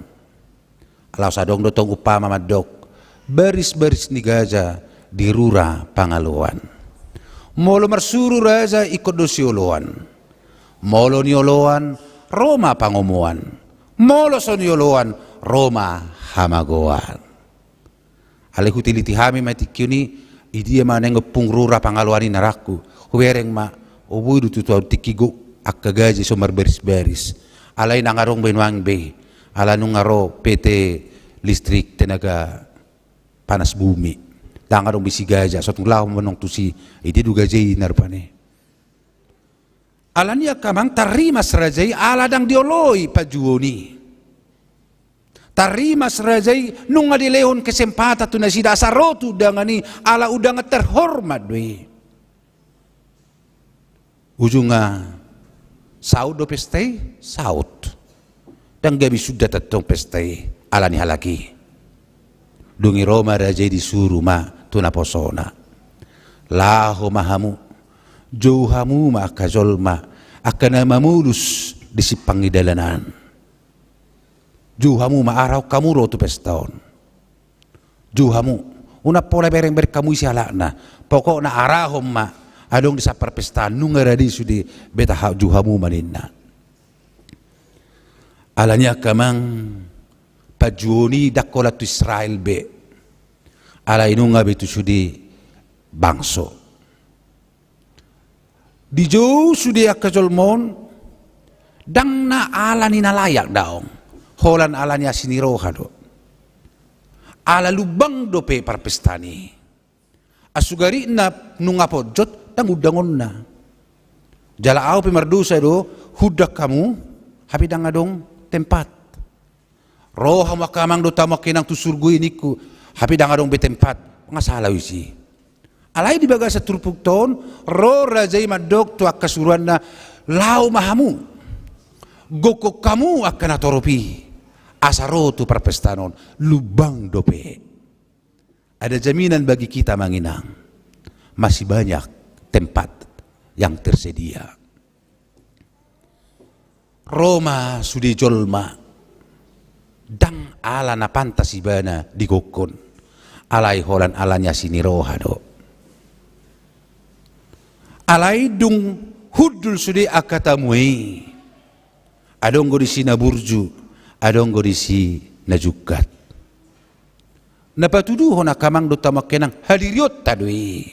Laos adong do tong umpama mandok, baris-baris ni gaja di rura pangaloan. Molo marsuru raja ingkon do sioloan. Molo nioloan ro ma pangomoan. Molo so nioloan ro ma hamagoan. Alai hutiliti hami ma tingki on i, i dia ma naeng ompung rura pangaloan i narangku. Hubereng ma, o boi do tutu ahu tingki gok angka gaja i so marbaris-baris. Alai ndang adong be nuaeng be. Ala nunga ro P T listrik tenaga panas bumi. Ndang adong be si gaja, so tung laho ma annon tusi. I dia do gaja i na rupani. Alani angka amang tarrimas raja i ala ndang dioloi panjouon i. Tarrimas raja i nunga dilehon kesempatan tu nasida asa ro tu undangan i ala undangan terhormat do i. Ujungna saut do pesta i, saut. Ndang gabe sundat antong pesta i, alani halak i. Dung i ro ma raja i disuru ma tu naposona. Laho ma hamu, jou hamu ma angka jolma, angka na mamolus di simpang ni dalanan. Jou hamu ma, arahon hamu ro tu pesta on. Jou hamu. Unang pola bereng-bereng hamu ise halakna. Pokokna arahon ma. Adong di sampar pesta, nunga rade sude, beta ha-, jou hamu ma ninna. Alani i angka amang, panjouon i ndang holan tu Israel be. Alai nunga be tu sude bangso. Dijou sude angka jolma on, ndang na alani na layak daong, holan alani asi ni roha do. Ala lumbang dope parpestaan i. Asugaritna nunga ponjot, ndang undangonna. Jala ahu pe mardosa do, huundang hamu, hape ndang adong tempat. Ro hamu angka amang dohot hamu angka inang tu surgo i ningku, hape ndang adong be tempat, nga sala usi. Alai di bagasan turpukta on, ro raja i mandok tu angka suruanna, laho ma hamu. Gokhon hamu angka natorop i, asa ro tu parpestaan on, lumbang dope. Ada jaminan bagi kita amang inang, masih banyak tempat yang tersedia. Ro ma sude jolma, ndang ala na pantas ibana digokhon, alai holan alani asi ni roha do. Alai dung hundul sude angka tamu i, adong do disi na burju, adong do disi na jungkat. Na patuduhon angka amang dohot hamu angka inang, hadirionta do i.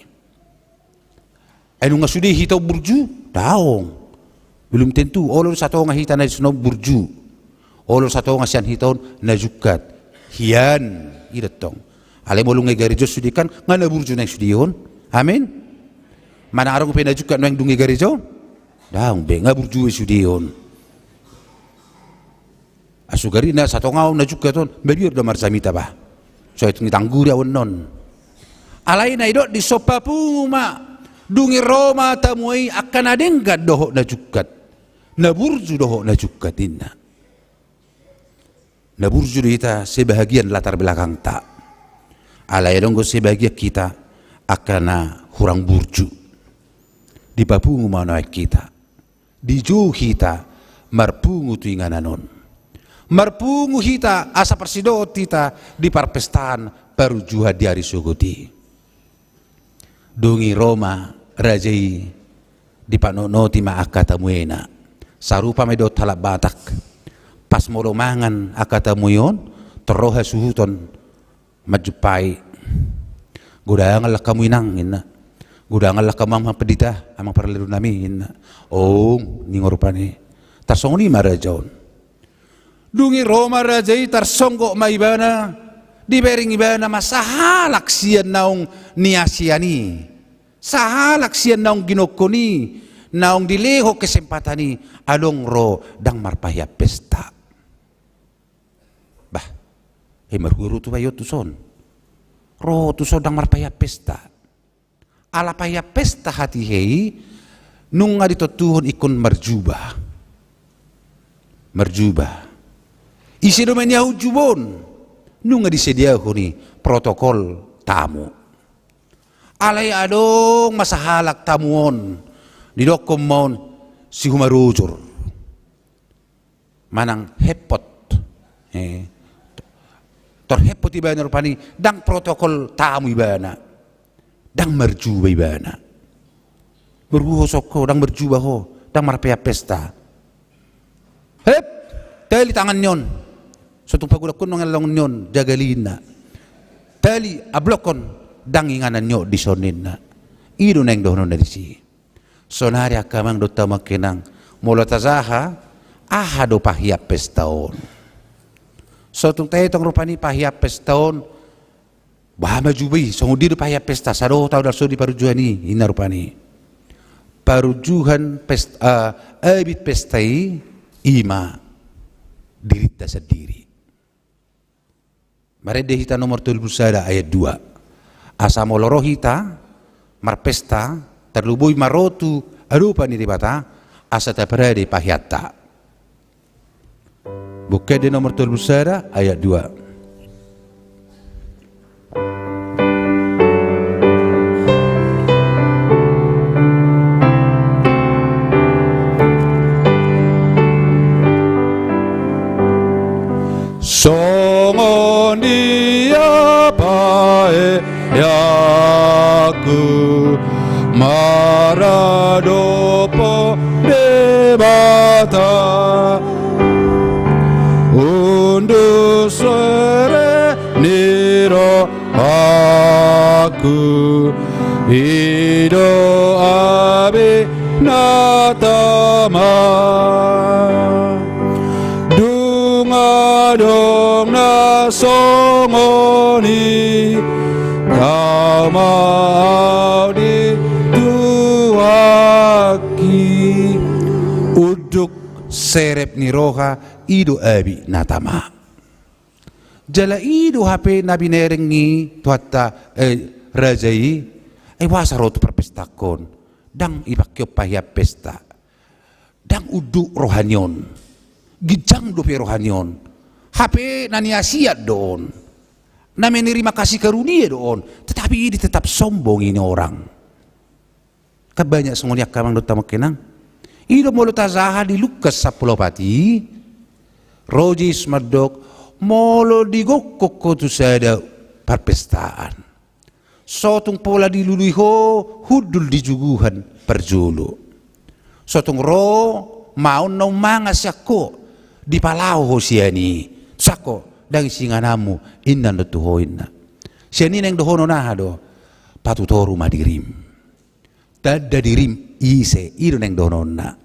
Ai nunga sude hita on burju? Daong. Belum tentu. Olo do satonga hita na sian on burju. Olo do satonga sian hita on na jungkat. Hian, i do tong. Alai molo nunga i gareja on sude kan, nga na burju nuaeng sude on. Amin. Manang adong pe na jungkat nuaeng dung i gareja on? Daong be, nga burju i sude on. Asugaritna satonga on na jungkat on, mabiar do marjamita bah. So itu ngitangguri awan non. Alai na idok dison papungu ma, dung i ro ma tamu i angka na denggan dohot na jungkat. Na burju dohot na jungkat inna. Na burju do hita sebahagian latar belakangta. Alai adong do sebahagian hita angka na hurang burju. Dipapungu ma nuaeng hita. Dijou hita, marpungu tu inganan on. Marpungu hita, asa parsidohot hita, di parpestaan parunjuhan di ari sogot i. Dung i ro ma raja i dipanotnoti ma angka tamuena. Sarupa ma i dohot halak Batak. Pas molo mangan angka tamu i on, tor ro hasuhuton. Manjumpai. Godang halak hamu inang, inna. Godang halak hamu amang pandita, amang parladu nami, inna. Ong, ninna rupani. Tarsongon i ma raja on. Dung i ro ma raja i tarsonggot ma ibana, dibereng ibana ma sahalak sian naung niasian i. Sahalak sian naung ginokhon i, naung dilehon kesempatan i, adong ro ndang marpahian pesta. Bah, ai marhua ro tu pahion tuson. Ro tuson ndang marpahian pesta. Ala pahian pesta hatiha i, nunga ditontuhon ingkon marjuba. Marjuba. Ise do meniahon juba on? Nunga disediahon i protokol tamu. Alai adong ma sahalak tamu on, didokkon ma on si humarujur. Manang hepot. Eh. Tor hepot ibana rupani, ndang protokol tamu ibana. Ndang marjuba ibana. Marhua ho songon ho, ndang marjuba ho, ndang marpahian pesta. Hep, tali tangan ni on. Sotung pagodangkon nang elong ni on, jagal i inna. Tali, ablokkon, ndang inganan ni on dison inna. I do naeng dohononna disi. Sonari angka amang dohot hamu angka inang, molo tajaha, aha do pahian pesta on? Sotung taetong rupani pahian pesta on, bah, marjuba i, songon dia do pahian pesta, sadohot ahu ndang so di parunjuhan i, inna rupani. Parunjuhan pest-, eh, abit pesta i, i ma dirinta sandiri. Marende hita nomor tolu pulu sada ayat dua. Asa molo ro hita marpesta, tarlumobi ma ro tu adopan ni Debata, asa taparade pahianta. Buku ende nomor tolu pulu sada ayat dua. Songon dia paeakku maradophon Debata, unduk sere ni rohangku, i do Ami na tama. Dung adong na songon i, tama au di Tuhanki. Unduk serep ni roha, i do Ami na tama. Jala i do hape na binereng ni Tuhanta, eh, raja i, ai boasa ro tu parpestangkon, ndang ipangke on pahean pesta. Ndang unduk roha ni on. Ginjang dope roha ni on. Hape na niasiat do on. Na menerima kasih karunia do on. Tetapi ini tetap sombong ini orang. Kan banyak songon i angka amang dohot hamu angka inang. I do molo tajaha di Lukas sampulu opat i, ro Jesus mandok, molo digokhon ho tu sada parpestaan, so tung pola dilului ho hundul di juguhan parjolo. So tung ro maon naung mangan sian ho, dipalaho ho sian i. Sian ho, ndang ise ingananmu, inna do tu ho inna. Sian i naeng dohonon aha do? Patutoru ma dirim. Tanda dirim ise, i do naeng dohononna.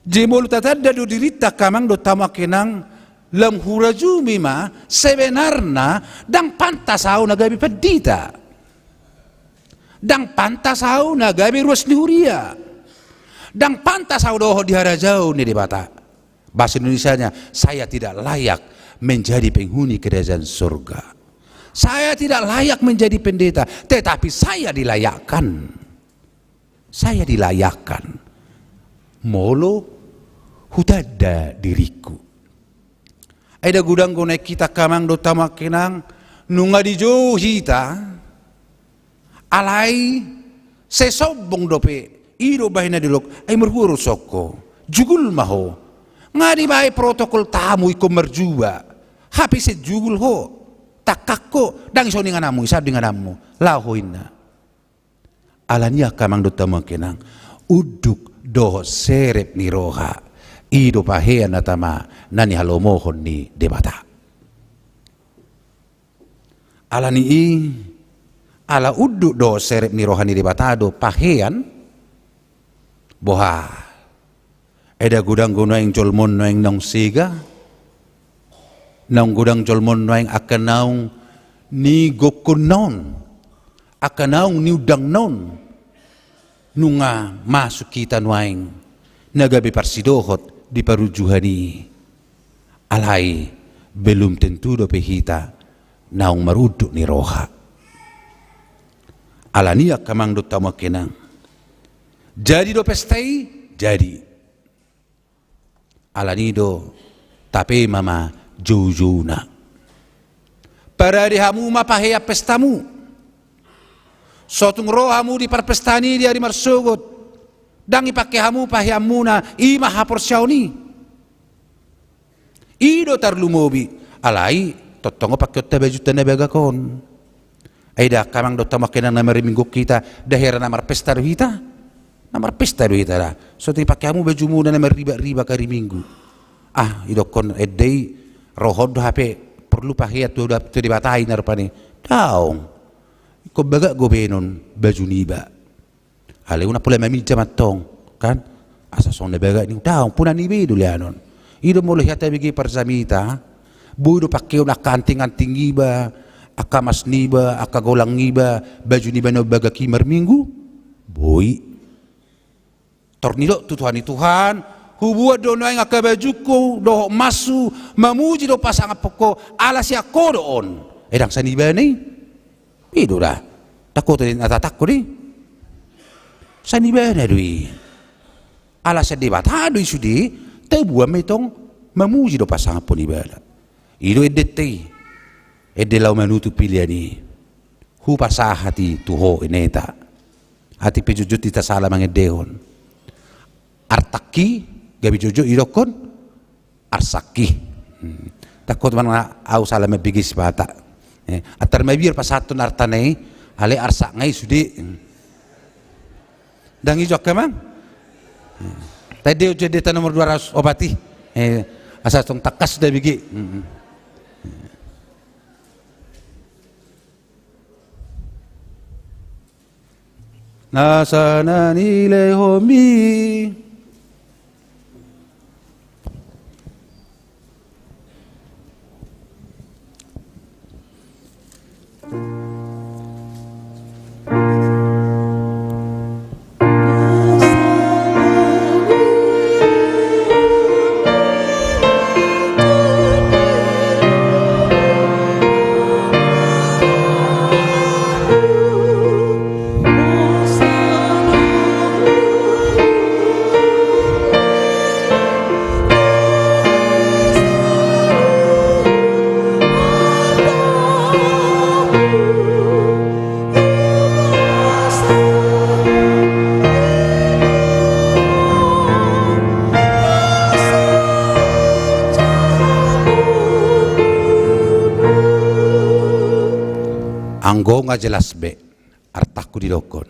Jadi molo tatanda do dirinta angka amang dohot hamu angka inang, lam hurajumi ma, sebenarna ndang pantas ahu na gabe pandita. Ndang pantas ahu na gabe ruas ni huria. Ndang pantas ahu dohot di harajaon ni Debata. Bahasa Indonesianya, saya tidak layak menjadi penghuni kerajaan surga. Saya tidak layak menjadi pendeta, tetapi saya dilayakkan. Saya dilayakkan. Molo hutanda diringku. Ai da godang do nuaeng hita angka amang dohot hamu angka inang, nunga dijou hita, alai sai sombong dope, i do bahen na didok, ai marhua do ho, jugul ma ho. Nga dibahen protokol tamu ingkon marjuba, hape sai jugul ho, tangkas ho, ndang ise on ingananmu, ise do ingananmu, laho ho inna. Alani i angka amang dohot hamu angka inang, unduk dohot serep ni roha, i do pahean na tama na nihalomohon ni Debata. Alani i, ala unduk dohot serep ni roha ni Debata do pahean, boha. Ai da godang do nuaeng jolma on nuaeng naung sega, naung godang jolma on nuaeng angka naung nigokhonna on, angka naung niundangna on, nunga masuk hita nuaeng na gabe parsidohot di parunjuhan i. Alai belum tentu dope hita naung marunduk ni roha. Alani i angka amang dohot hamu angka inang, jadi do pesta i, jadi. Alani i do, tapema ma joujouna. Parade hamu ma pahean pestamu. So tung ro hamu di parpestaan i di ari marsogot, ndang ipangke hamu paheanmuna, i ma haporseaon i. I do tarlumobi, alai tongtong pangkeonta bajunta na bagak on. Ai da angka amang dohot hamu angka inang na mariminggu hita, da hera na marpesta do hita? Na marpesta do hita da. So tung ipangke hamu bajumuna na marribak-ribak ari Minggu. Ah, idokhon ende i, ro ho do hape porlu pahean tu, tu Debata i na rupani. Daong. Ingkon bagak do bahenon baju niba. Alai unang pola maminjam antong, kan? Asa songon na bagak ni, daong, puna niba i do leanon. I do molo hea tabege parjamita, boi do pangkeon angka anting-anting niba, angka mas niba, angka golang niba, baju niba na umbagak i marminggu? Boi. Tor nidok tu Tuhan i, Tuhan, hubuat do nuaeng angka bajungku dohot mashu, mamuji dohot pasangaphon ho, ala sian ho do on. Ai ndang sian ibana i. I do da. Ndang ho do na tatangko do i. Sian ibana do i. Ala sian Debata do i sude, tabuan ma i tong mamuji dohot pasangaphon ibana. I do endenta i. Ende laho manutup pelean i. Hupasahat i tu ho, Ineta. Atik pe jotjot hita sala mangendehon. Artangki, gabe jotjot idokhon, arsangki. Hmm. Tangkot manang au sala mambege sipata. Eh, antar mabiar pasahathon artana i, alai arsakna i sude. Ndang i jo angka amang. Eh, tadi ujian deta nomor dua ratus opat i. Eh, asa tong tangkas da bege. Mm-mm. Nasa na nilehonmi. Anggo nga jelas be artangku didokkon.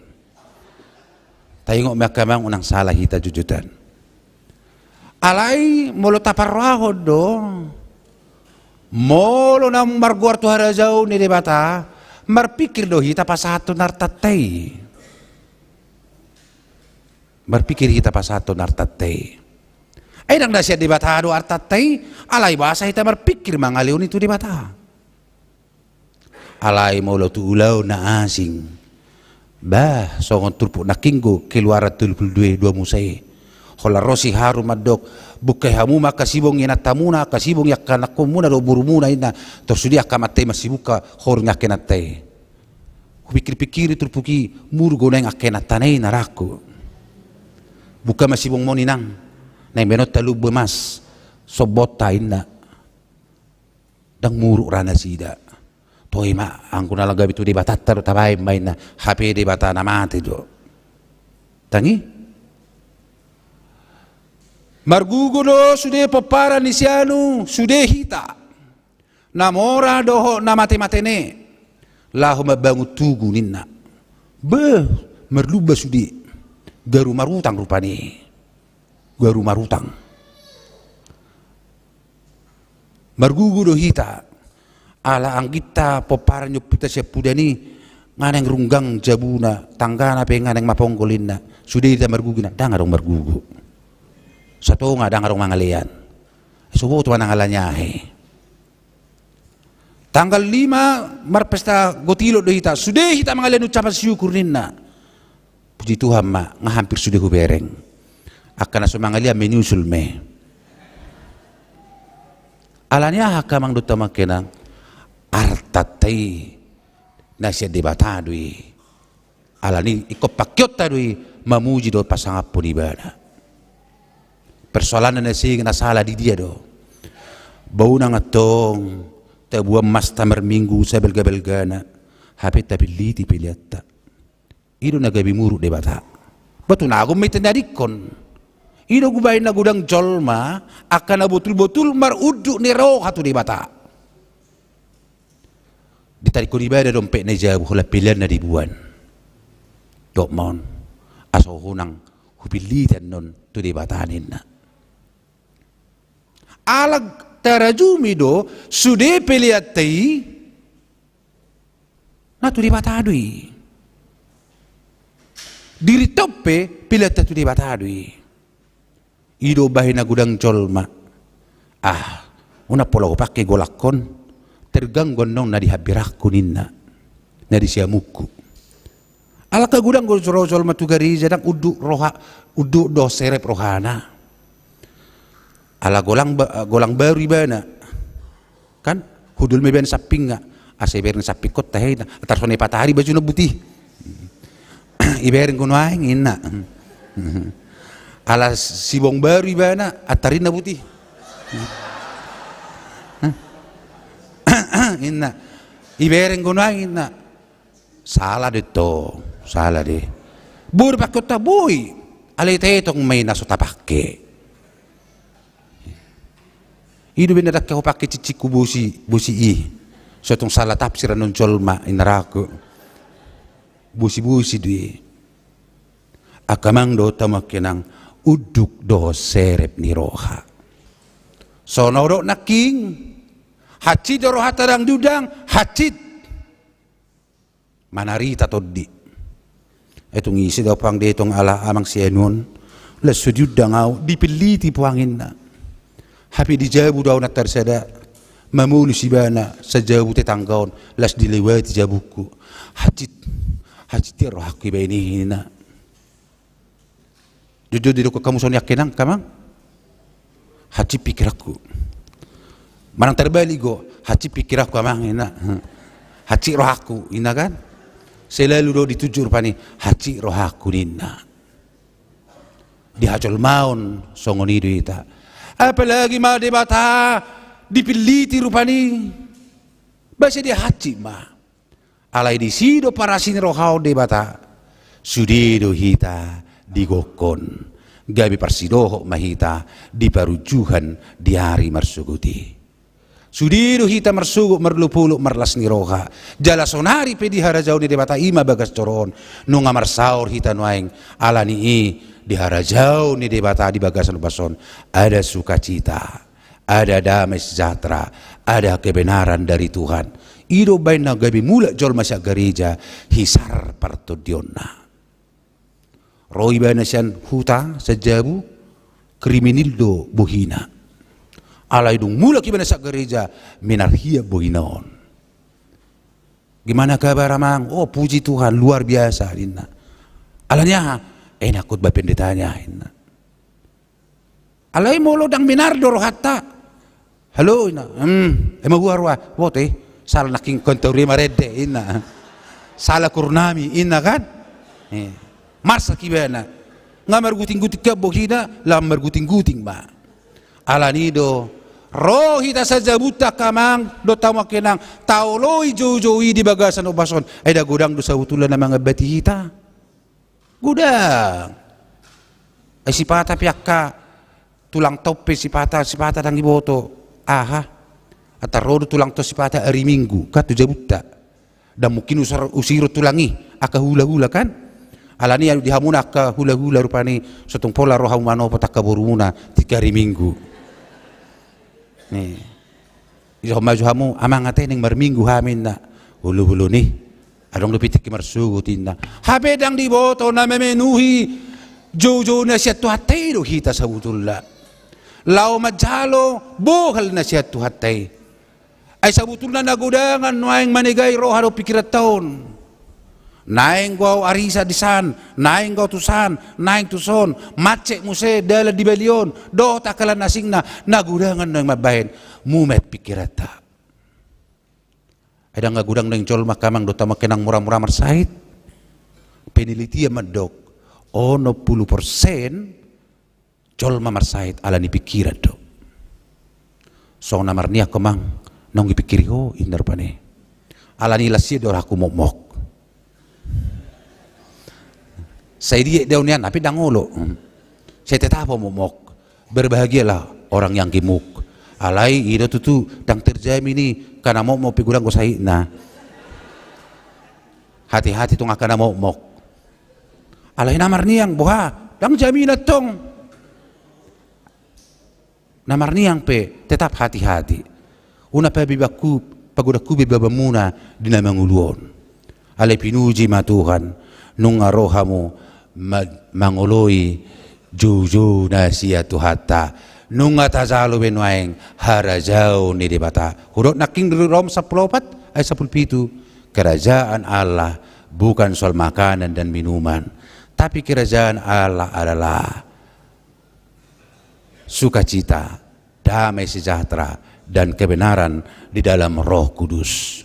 Taingot ma angka amang, unang sala hita jujutan. Alai molo taparrohahon do, molo naung margoar tu harajaon ni Debata, marpikir do hita pasahathon artanta i. Marpikir hita pasahathon artanta i. Ai ndang na sian Debata do artanta i, alai boasa hita marpikir mangalehon i tu Debata. Alai molo tu ulaon na asing, bah, songon turpuk nangkin do Keluaran tolu pulu dua, dua Musa i. Holan ro si Harun mandok, bungkai hamu ma angka sibong ni inantamuna, angka sibong ni angka anakkonmuna dohot borumuna, inna. Tor sude angka amanta i masibungka horu ni angka inanta i. Hupikir-pikiri turpuk i, muruk do naeng angka inantana i, inna, rangku. Bungka ma sibongmon, inang. Naeng baenonta lumba emas, sombonta, inna. Ndang muruk ra nasida. Toe ma, anggo na lang gabe tu Debatanta do tabaen ma, inna, hape Debata na mate do. Ndang i? Margugu do sude pomparan ni si Anu, sude hita. Na mora dohot na mate-mate ne. Laho mambangun tugu, ninna. Beh, marlumba sude. Garu marutang rupani. Garu marutang. Margugu do hita, ala anggiat pomparan ni ompunta Siampudan i, nga naeng runggang jabuna, tanggana pe nga naeng maponggol, inna. Sude hita margugu, inna, ndang adong margugu. Satonga ndang adong mangalean. So boto manang ala ni aha i. Tanggal lima marpesta gotilot do hita, sude hita mangalean ucapan syukur, ninna. Puji Tuhan ma, nga hampir sude hubereng. Angka na so mangalean menyusul me. Ala ni aha, angka amang dohot hamu angka inang? Artanta i na sian Debata do i. Ala ni ingkon pangkeonta do i mamuji dohot pasangaphon Ibana. Persoalanna na sega na sala di dia do? Ba unang antong taboan masta marminggu sabalga-balgana, hape tapilliti peleanta. I do na gabe muruk Debata. Ba tunagon ma i tandadingkon. I do gubaen na godang jolma, angka na botul-botul marunduk ni roha tu Debata. Ditadingkon Ibana dompetna i jabu, holan peleanna diboan. Dok ma on, asa unang hupilliti annon tu Debata, ninna. Ala tarajumi do, sude peleanta i, na tu Debata do i. Dirinta on pe peleanta tu Debata do i. I do bahen na godang jolma. Ah, unang pola hupangke golangkon, terganggu annon na di hambirangku, ninna, na di siamunku. Ala angka godang do ro jolma tu gareja, ndang unduk roha, unduk do serep rohana. Ala golang ba-, golang baru ibana. Kan, hundul ma ibereng sampingna. Asa ibereng sampingkon tahe, inna. Tar songon i patari bajuna putih. Ibereng ho nuaeng, inna. Ala sibong baru ibana, antar inna putih. Inna. Ibereng ho nuaeng, inna. Sala do i, tong. Sala do i. Boi do pangkeonta, boi. Alai taetong ma i na so tapangke. I do umbahen na ndang hea hupangke cicingku bosi, bosi i. So tung salah tafsir annon jolma, inna rohangku. Bosi-bosi do i. Angka amang dohot hamu angka inang, unduk dohot serep ni roha. Songon na hudok nangkin, hansit do rohanta ndang diundang, hansit. Manarita tondi. Ai tung ise do au puang, dia tong ala amang si anu on, laos so diundang au, dipilliti puang inna. Hape di jabu do au nantoari sada, mamolus ibana, sajabu tetangga on, laos dilewati jabungku. Hansit, hansit ia rohangku ibaen i inna. Jotjot didok hamu songon i angka inang, angka amang? Hansit pikiranku. Manang tarbalik do, hansit pikiranku amang inna. Hansit rohangku inna kan. Selalu do ditunjuk rupani, hansit rohangku ninna. Di hajolmaon songon i do hita. Apalagi ma Debata dipilliti rupani. Boasa dia hansit ma. Alai disi do parasi ni roha on Debata. Sude do hita digokhon. Gabe parsidohot ma hita di parunjuhan di ari marsogot i. Sude do hita marsogot marlupolop marlas ni roha. Jala saonari pe di harajaon ni Debata i ma bagas joro on. Nunga marsaor hita nuaeng. Alani i di harajaon ni Debata di bagasan ombas on. Ada sukacita. Ada damai sejahtera, ada kebenaran dari Tuhan. I do umbahen na gabe mulak jolma sian gareja, hisar partondionna. Ro ibana sian huta, sian jabu, kriminal do bohina. Alai dung mulak ibana sian gareja, minar hian bohina on. Gimana kabar amang? Oh, puji Tuhan, luar biasa, ninna. Alani aha? Enak hot ba pendetanya, ninna. Alai molo ndang minar do rohanta. Halo, inna. Hmm, ema gua roha. Bote, salah nangkin kantor i marende, inna. Salah kurnami, inna kan? Eh, marsak ibana. Nga marguting-guting kan bohina, lam marguting-guting ma. Alani do, ro hita sajabunta angka amang, dohot hamu angka inang, taoloi joujou i di bagasan ombas on. Ai ndang godang do sabotulna na mangambati hita. Godang. Ai sipata pe angka tulang toun pe sipata, sipata ndang diboto. Aha? Antar ro do tulang toun sipata ari Minggu, kan tu jabunta. Ndang mungkin usar, usiron tulang i, angka hula-hula kan? Alani i di hamuna angka hula-hula rupani, so tung pola ro hamu manopot angka borumuna, tingki ari Minggu. Ni. Ido maju hamu, amang ate naeng marminggu hami ninna. Hulu-hulu ni. Adong dope tingki marsogot ninna. Hape ndang diboto na memenuhi joujou na sian Tuhanta i do hita sabotulna. Laho manjalo bohal na sian Tuhanta i. Ai sabotulna na godangan nuaeng manegai roha dohot pikiranta on. Naeng do au arisa di san, naeng do au tu san, naeng tuson, macet muse dalan di balion, dohot angka na asingna, na godangan nuaeng mambahen, mumet pikiranta. Ai ndang godang nuaeng jolma angka amang dohot hamu angka inang mura-mura marsahit. Penelitian mandok, onom pulu persen jolma marsahit alani pikiran do. Songon na marniang ho amang, naung dipikiri ho, ninna rupani. Alani las i do rohangku mokmok. Sai diet do au nian, tapi ndang olo. Sai tetap ho mokmok. Berbahagialah orang yang gemuk. Alai i do tutu, ndang terjamin i, angka na mokmok pe godang do sahitna. Hati-hati tung angka na mokmok. Alai na marniang, boha, ndang jaminan tong. Na marniang pe tetap hati-hati. Unang pabebanku, pagodangku be bebanmuna di na mangolu on. Alai pinuji ma Tuhan, nunga ro hamu ma-, mangoloi joujou na sian Tuhanta. Nunga tajalo be nuaeng harajaon ni Debata. Hudok nangkin di Rom sampulu opat ayat sampulu pitu. Kerajaan Allah bukan soal makanan dan minuman, tapi kerajaan Allah adalah sukacita, damai sejahtera, dan kebenaran di dalam Roh Kudus.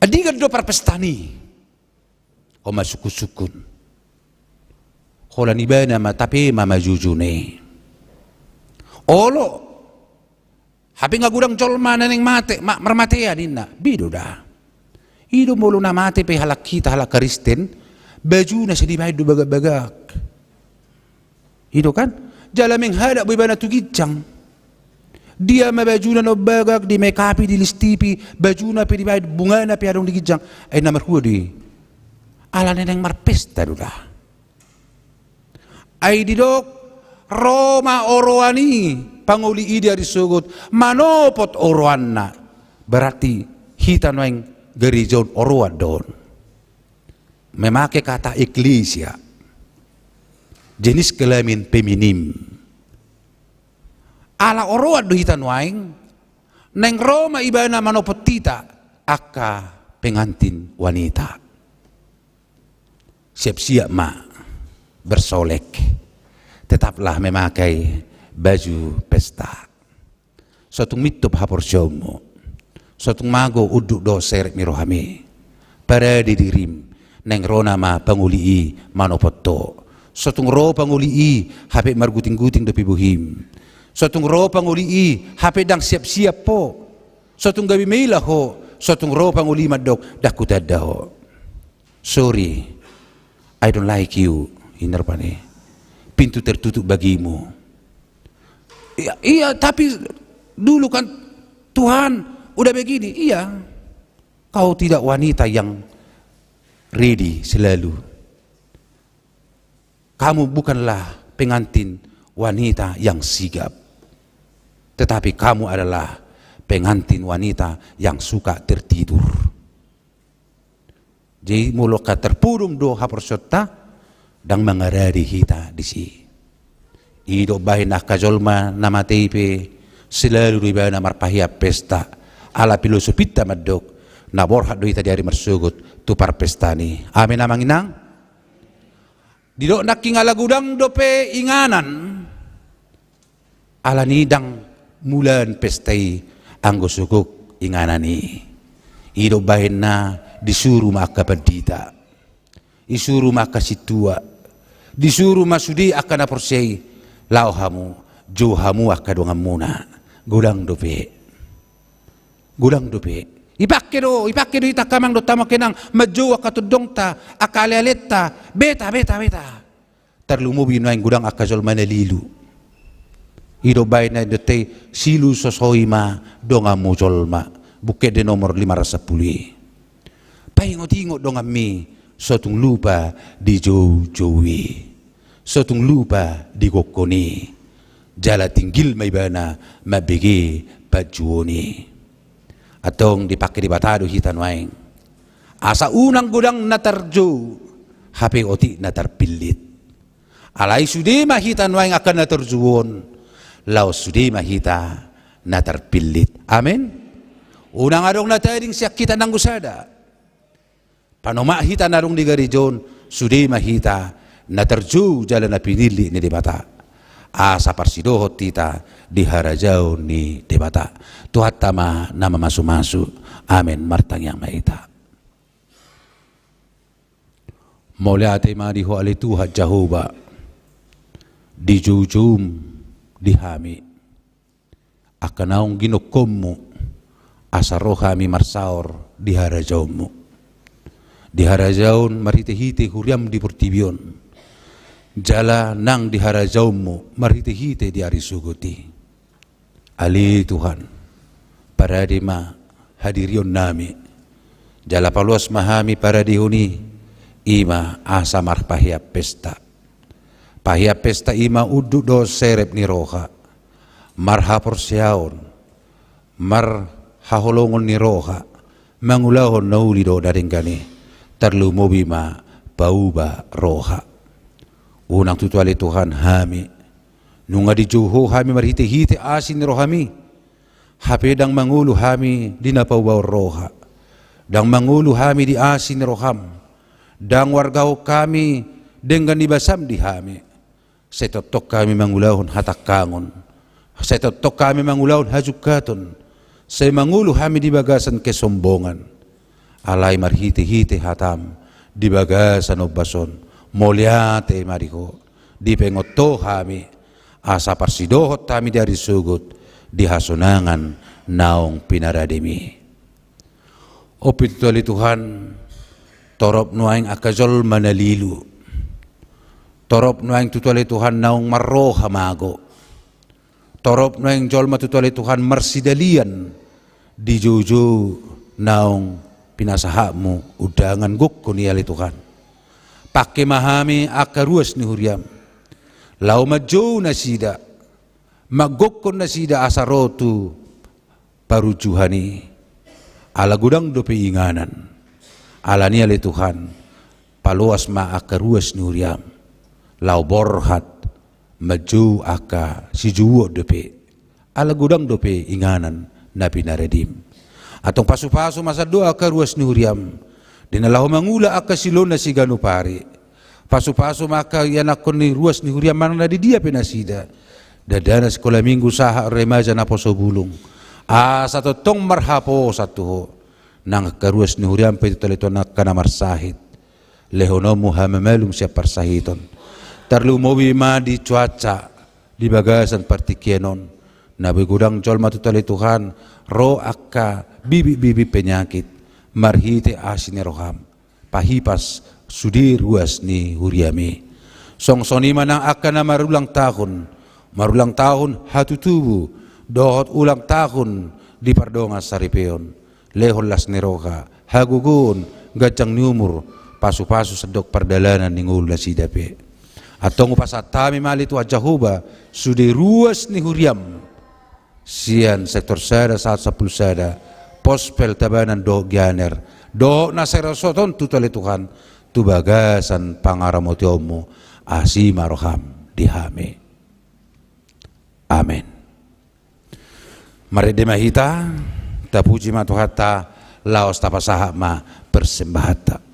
Andigan do parpestaan i? Holan sungkun-sungkun. Holan ibana ma, tapi ma, ma joujou na i. Olo. Hape nga godang jolma na naeng mate, ma-, marmatean ninna. Be do da. I do molo na mate pe halak hita, halak Kristen, bajuna sai dibaen do bagak-bagak. I do kan? Jala menghadat do ibana tu ginjang. Dia ma bajuna na umbagak, di-make-upi, dilistipi, bajuna pe dibaen, bungana pe adong di ginjang. Ai na marhua do i? Ala naeng marpesta do da. Ai didok, ro ma oroan i, pangoli i di ari sogot, manopot oroanna. Berarti hita nuaeng gareja on oroan do on. Memakai kata eklesia, jenis kelamin feminim. Ala oroan do hita nuaeng, naeng ro ma ibana manopot hita, angka pengantin wanita. Siap-siap ma bersolek, tetaplah memakai baju pesta. Sotung mintor haporseaonmu, sotung mago unduk dohot serep ni rohami, parade dirim, naeng ro nama pangoli i manopot ho. Sotung ro pangoli i, hape marguting-guting dope bohim. Sotung ro pangoli i, hape ndang siap-siap ho. Sotung gabe maila ho, sotung ro pangoli i mandok, ndang hutanda ho. Sorry, I don't like you, ninna rupani. Pintu tertutup bagimu. Iya, iya, tapi dulu kan Tuhan udah begini. Iya, kau tidak wanita yang ready selalu. Kamu bukanlah pengantin wanita yang sigap, tetapi kamu adalah pengantin wanita yang suka tertidur. Jadi molo angka terpudum do haporseaonta, ndang mangarade hita disi. I do umbahen angka jolma na mate i pe selalu do ibana marpahean pesta. Ala filosopinta mandok, na borhat do hita di ari marsogot tu parpestaan i. Amen, amang inang. Didok nangkin ala godang dope inganan, alani ndang mulaan pesta i anggo so gok inganan i. I do umbahen na disuru ma angka pandita, disuru ma angka sintua, disuru ma sude angka na porsea i, laho hamu, jou hamu angka donganmuna. Godang dope. Godang dope. Dipangke do, dipangke do hita angka amang dohot inang manjou angka tondongta, angka alealenta, beta, beta, beta. Tarlumobi nuaeng godang angka jolma na lilu. I do umbahen na nidok hita i, silusosoi ma donganmu jolma. Buku ende nomor lima ratus sampulu i. Paingot-ingot donganmi, sotung lupa dijoujou i. Sotung lupa digokhon i. Jala tinggil ma ibana mambege panjouon i. Antong dipangke Debata do hita nuaeng. Asa unang godang na tarjou, hape otik na tarpillit. Alai sude ma hita nuaeng angka na tarjou on, laos sude ma hita na tarpillit. Amen. Unang adong na tading sian hita nanggo sada. Panompak hita na adong di gareja on, sude ma hita na tarjou jala na pinillit ni Debata. Asa parsidohot hita di harajaon ni Debata. Tuhanta ma na mamasumasu. Amen. Martangiang ma hita. Mauliate ma di Ho ale Tuhan Jahowa, dijoujoum di hami. Angka naung ginokhonmu, asa ro hami marsaor di harajaonmu. Di harajaon marhitehite huriam di portibi on. Jala nang di harajaonmu marhitehite di ari sogot i. Ale Tuhan, parade ma hadirionnami. Jala paloas ma hami paradehon i, i ma asa marpahean pesta. Pahean pesta i ma unduk dohot serep ni roha. Marhaporseaon, marhaholongon ni roha, mangulahon na uli dohot na denggan i, tarlumobi ma pauba roha. Unang tutu ale Tuhan hami, nunga dijou Ho hami marhitehite asi ni rohami, hape ndang mangolu hami di na paubahon roha, ndang mangolu hami di asi ni roham, ndang uargahon hami denggan ni basam di hami. Sai tongtong hami mangulahon hatangkangon, sai tongtong hami mangulahon hajungkaton, sai mangolu hami di bagasan kesombongan. Alai marhitehite hatam di bagasan ombas on, mauliate ma di Ho, dipaingot Ho hami, asa parsidohot hami di ari sogot di hasonangan naung pinarademi. Ope tutu ale Tuhan, torop nuaeng angka jolma na lilu. Torop nuaeng tutu ale Tuhan naung marroha mago. Torop nuaeng jolma tutu ale Tuhan marsidalian di joujou naung pinasahatmu undangan gokhon i ale Tuhan. Pangke ma hami angka ruas ni huriam laho manjou nasida, manggokhon nasida asa ro tu parunjuhan i. Ala godang dope inganan. Alani i ale Tuhan, paloas ma angka ruas ni huriam laho borhat manjou angka sijouon dope. Ala godang dope inganan na pinaredim. Antong pasupasu ma sandok angka ruas ni huriam di na laho mangula angka siloon na siganup ari. Pasupasu ma angka ianakhon ni ruas ni huriam manang na di dia pe nasida, dandana sikola minggu sahat remaja naposo bulung, asa tongtong marhaposan tu Ho. Nang angka ruas ni huriam pe tutu ale Tuhan angka na marsahit, lehononmu hamamalum sian parsahiton. Tarlumobi ma di cuaca di bagasan partingkian on, na boi godang jolma tutu ale Tuhan ro angka bibit-bibit penyakit, marhite asi ni roham pahipas sude ruas ni huriam i. Songon i ma nang angka na marulang tahun, marulang tahun hatutubu dohot ulang tahun di pardongan saripeon, lehon las ni roha, hagogoon, ganjang ni umur, pasupasu sandok pardalanan ni ngolu nasida pe. Antong hupasahat hami ma ale Tuhan Jahowa sude ruas ni huriam, sian sektor sada sahat sampulu sada, Pospel, Tabanan dohot Gianer, dohot na sai ro sahat on tutu ale Tuhan tu bagasan pangaramotionmu. Asi ma roham di hami. Amen. Marende ma hita, tapuji ma Tuhanta, laos tapasahat ma persembahanta.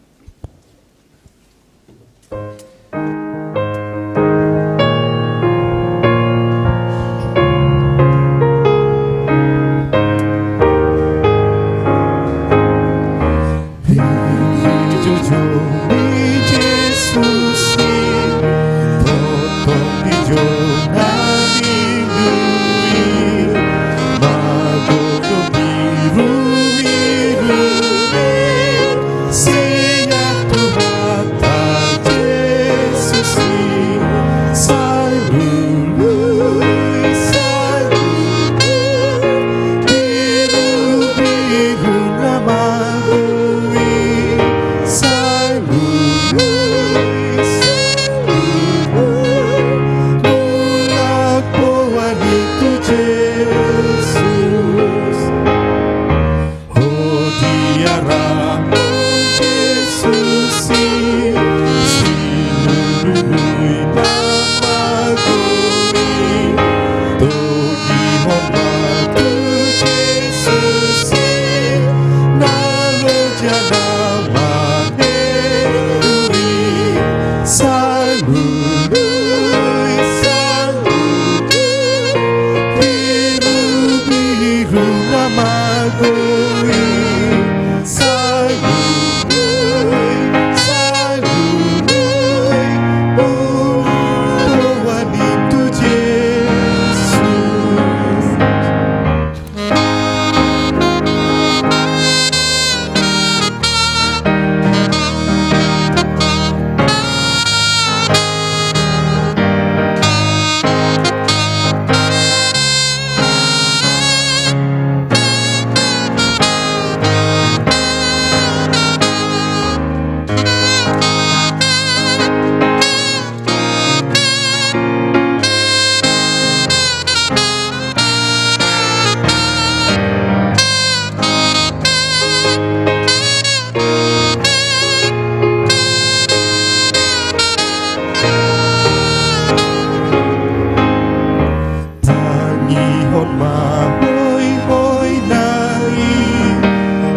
Tangihon ma hoihoi nai,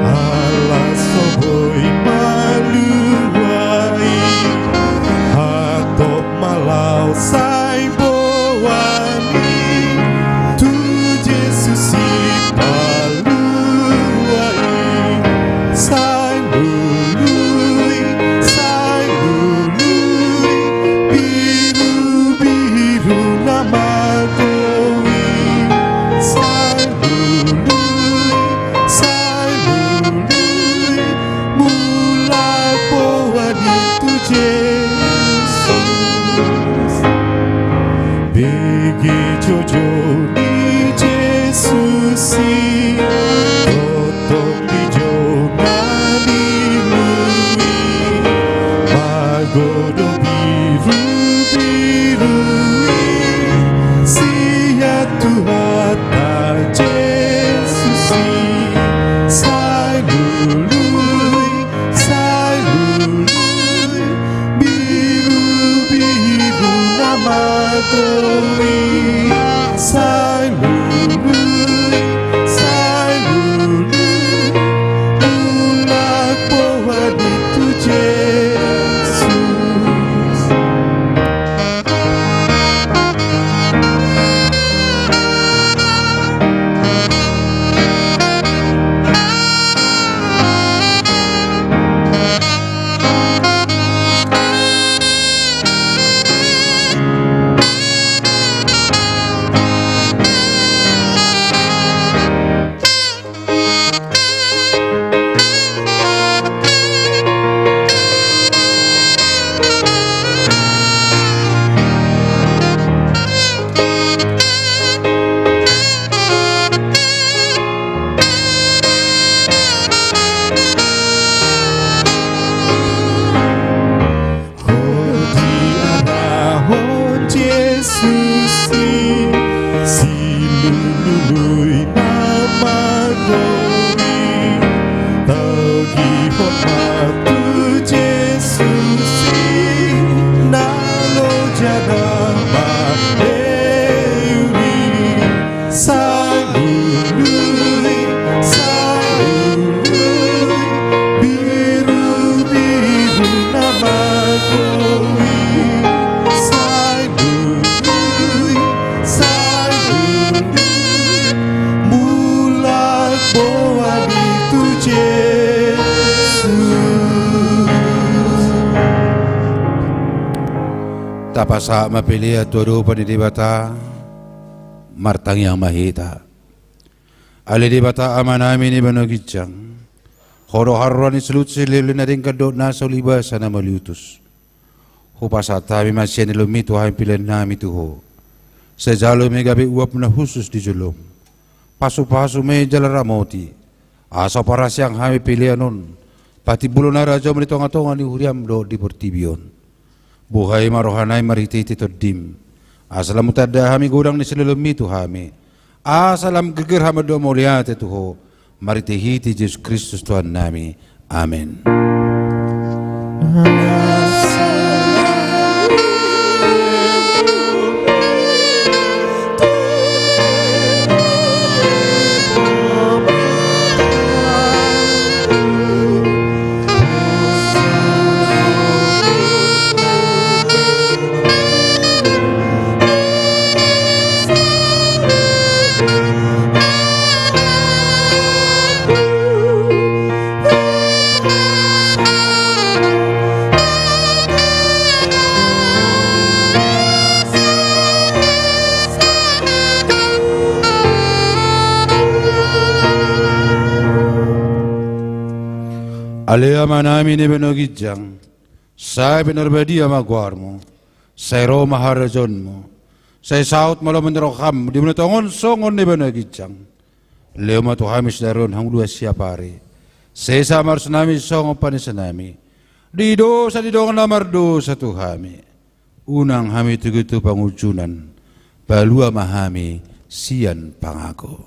ala so boi malua i, hatop ma laho sai boan i, tu Jesus Sipalua i. Sai lului, sai lului, birubiru na magou i. Sai Si, tongtong di jolma ni luhut i, magodang birubiru i, sian Tuhanta Jesus i, sai lului, sai lului, birubiru na magodang i, sai lului, sai lului, mulak boan i tu Jesus. Ho diarahon Jesus i, silului na magodang i, togihon ma tu Jesus i, na loja na maleleng i. Sai lului, sai lului, birubiru na magodang i. Sai lului, sai lului, mulak boan i tu Jesus. Tapasahat ma pelean tu adopan ni Debata. Martangiang ma hita. Ale Debata Amanami na di banua ginjang, Ho do haroro ni saluhut silehonlehon na denggan dohot nasa ulibasa na mauliutus. Hupasahat hami ma sian ni lomomi tu hami peleannami tu Ho. Sai jalo ma i gabe uap na hushus di jolom. Pasupasu ma i jala ramoti, asa huparasiang hami pelean on patimbulhon harajaonmu di tongatonga ni huriam dohot di portibi on. Buhai ma rohanami marhitehite Tondim, asa lam hutanda hami godang ni silehonlehonmi tu hami, asa lam gerger hami mandok mauliate tu Ho, marhitehite Jesus Kristus Tuhannami. Amen. Ale Amanami na di banua ginjang, sai pinarbadia ma goarmu, sai ro ma harajaonmu, sai saut ma lomo ni roham di banua tonga on songon na di banua ginjang. Lehon ma tu hami sadari on hangoluan siapari. Sesa ma arusnami songon panesanami di dosa ni dongan na mardosa tu hami. Unang hami tugi tu pangunjunan, palua ma hami sian pangago.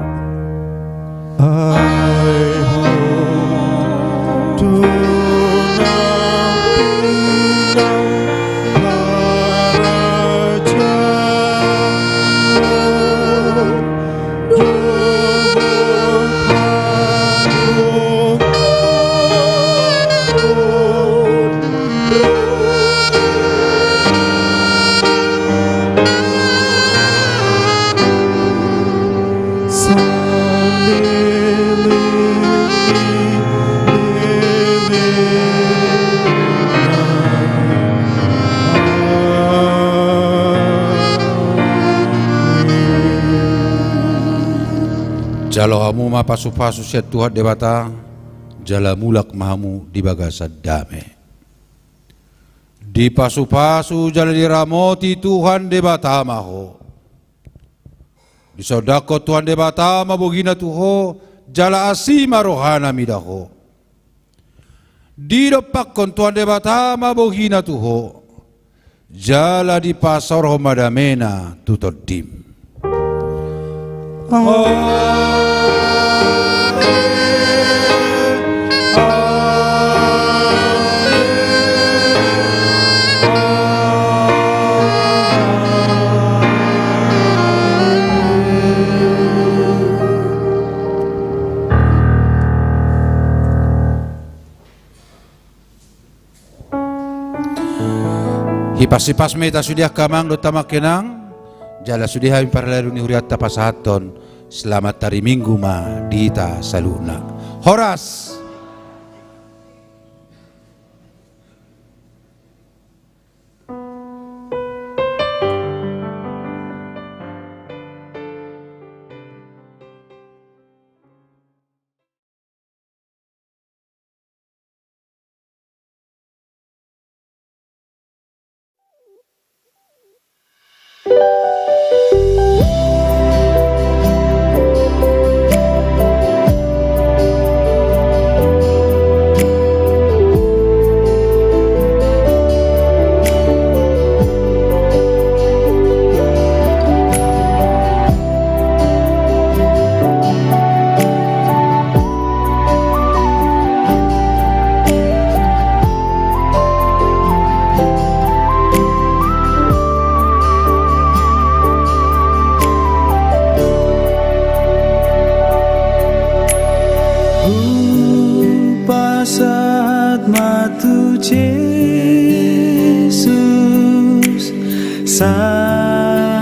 Ai Ho do nampuna harajaon dohot hagogoon. Jalo hamu ma pasupasu sian Tuhan Debata, jala mulak ma hamu di bagasan dame. Dipasupasu jala diramoti Tuhan Debata ma ho. Disondangkon Tuhan Debata ma bogina tu ho, jala asi ma rohana mida ho. Didompakkon Tuhan Debata ma bogina tu ho, jala dipasaorhon ma damena tu tondim. Amen. Hipas-hipas ma hita sude angka amang dohot amang inang, jala sude hami parhalado ni hurianta pasahathon selamat hari Minggu ma di hita saluhutna. Horas. Hupasahat ma tu Jesus saluhut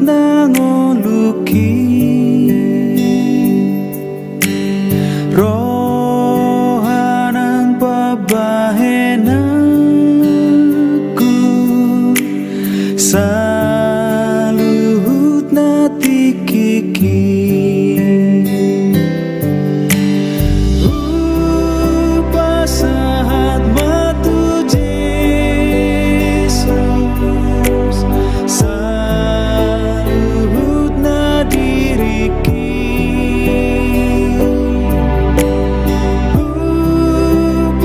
na ngolungki. Roha nang pambahenanku, saluhutna tingkingki. Hupasahat ma tu Jesus saluhutna diringki.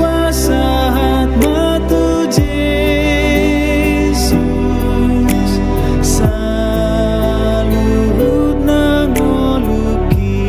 Hupasahat ma tu Jesus saluhutna ngolungki.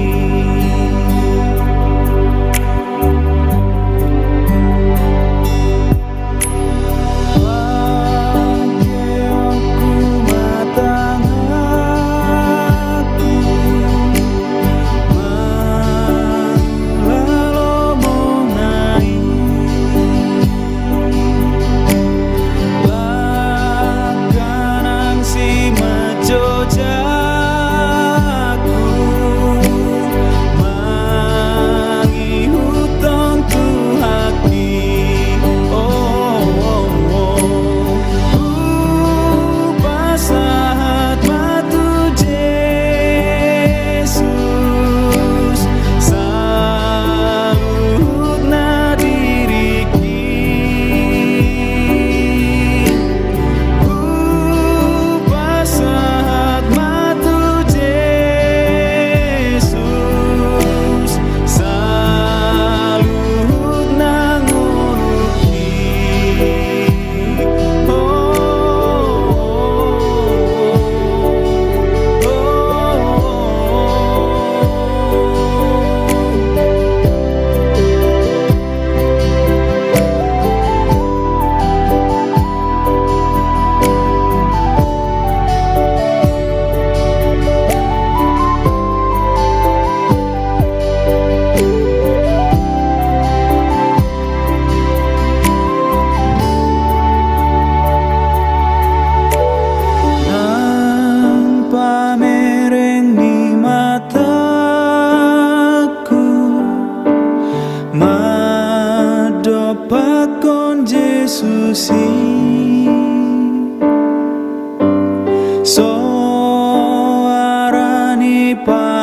Hupasahat ma tu Jesus saluhutna diringki. Hupasahat ma tu Jesus saluhutna ngolungki. Nang pamereng ni matangku mandompakkon Jesus i, soara ni pa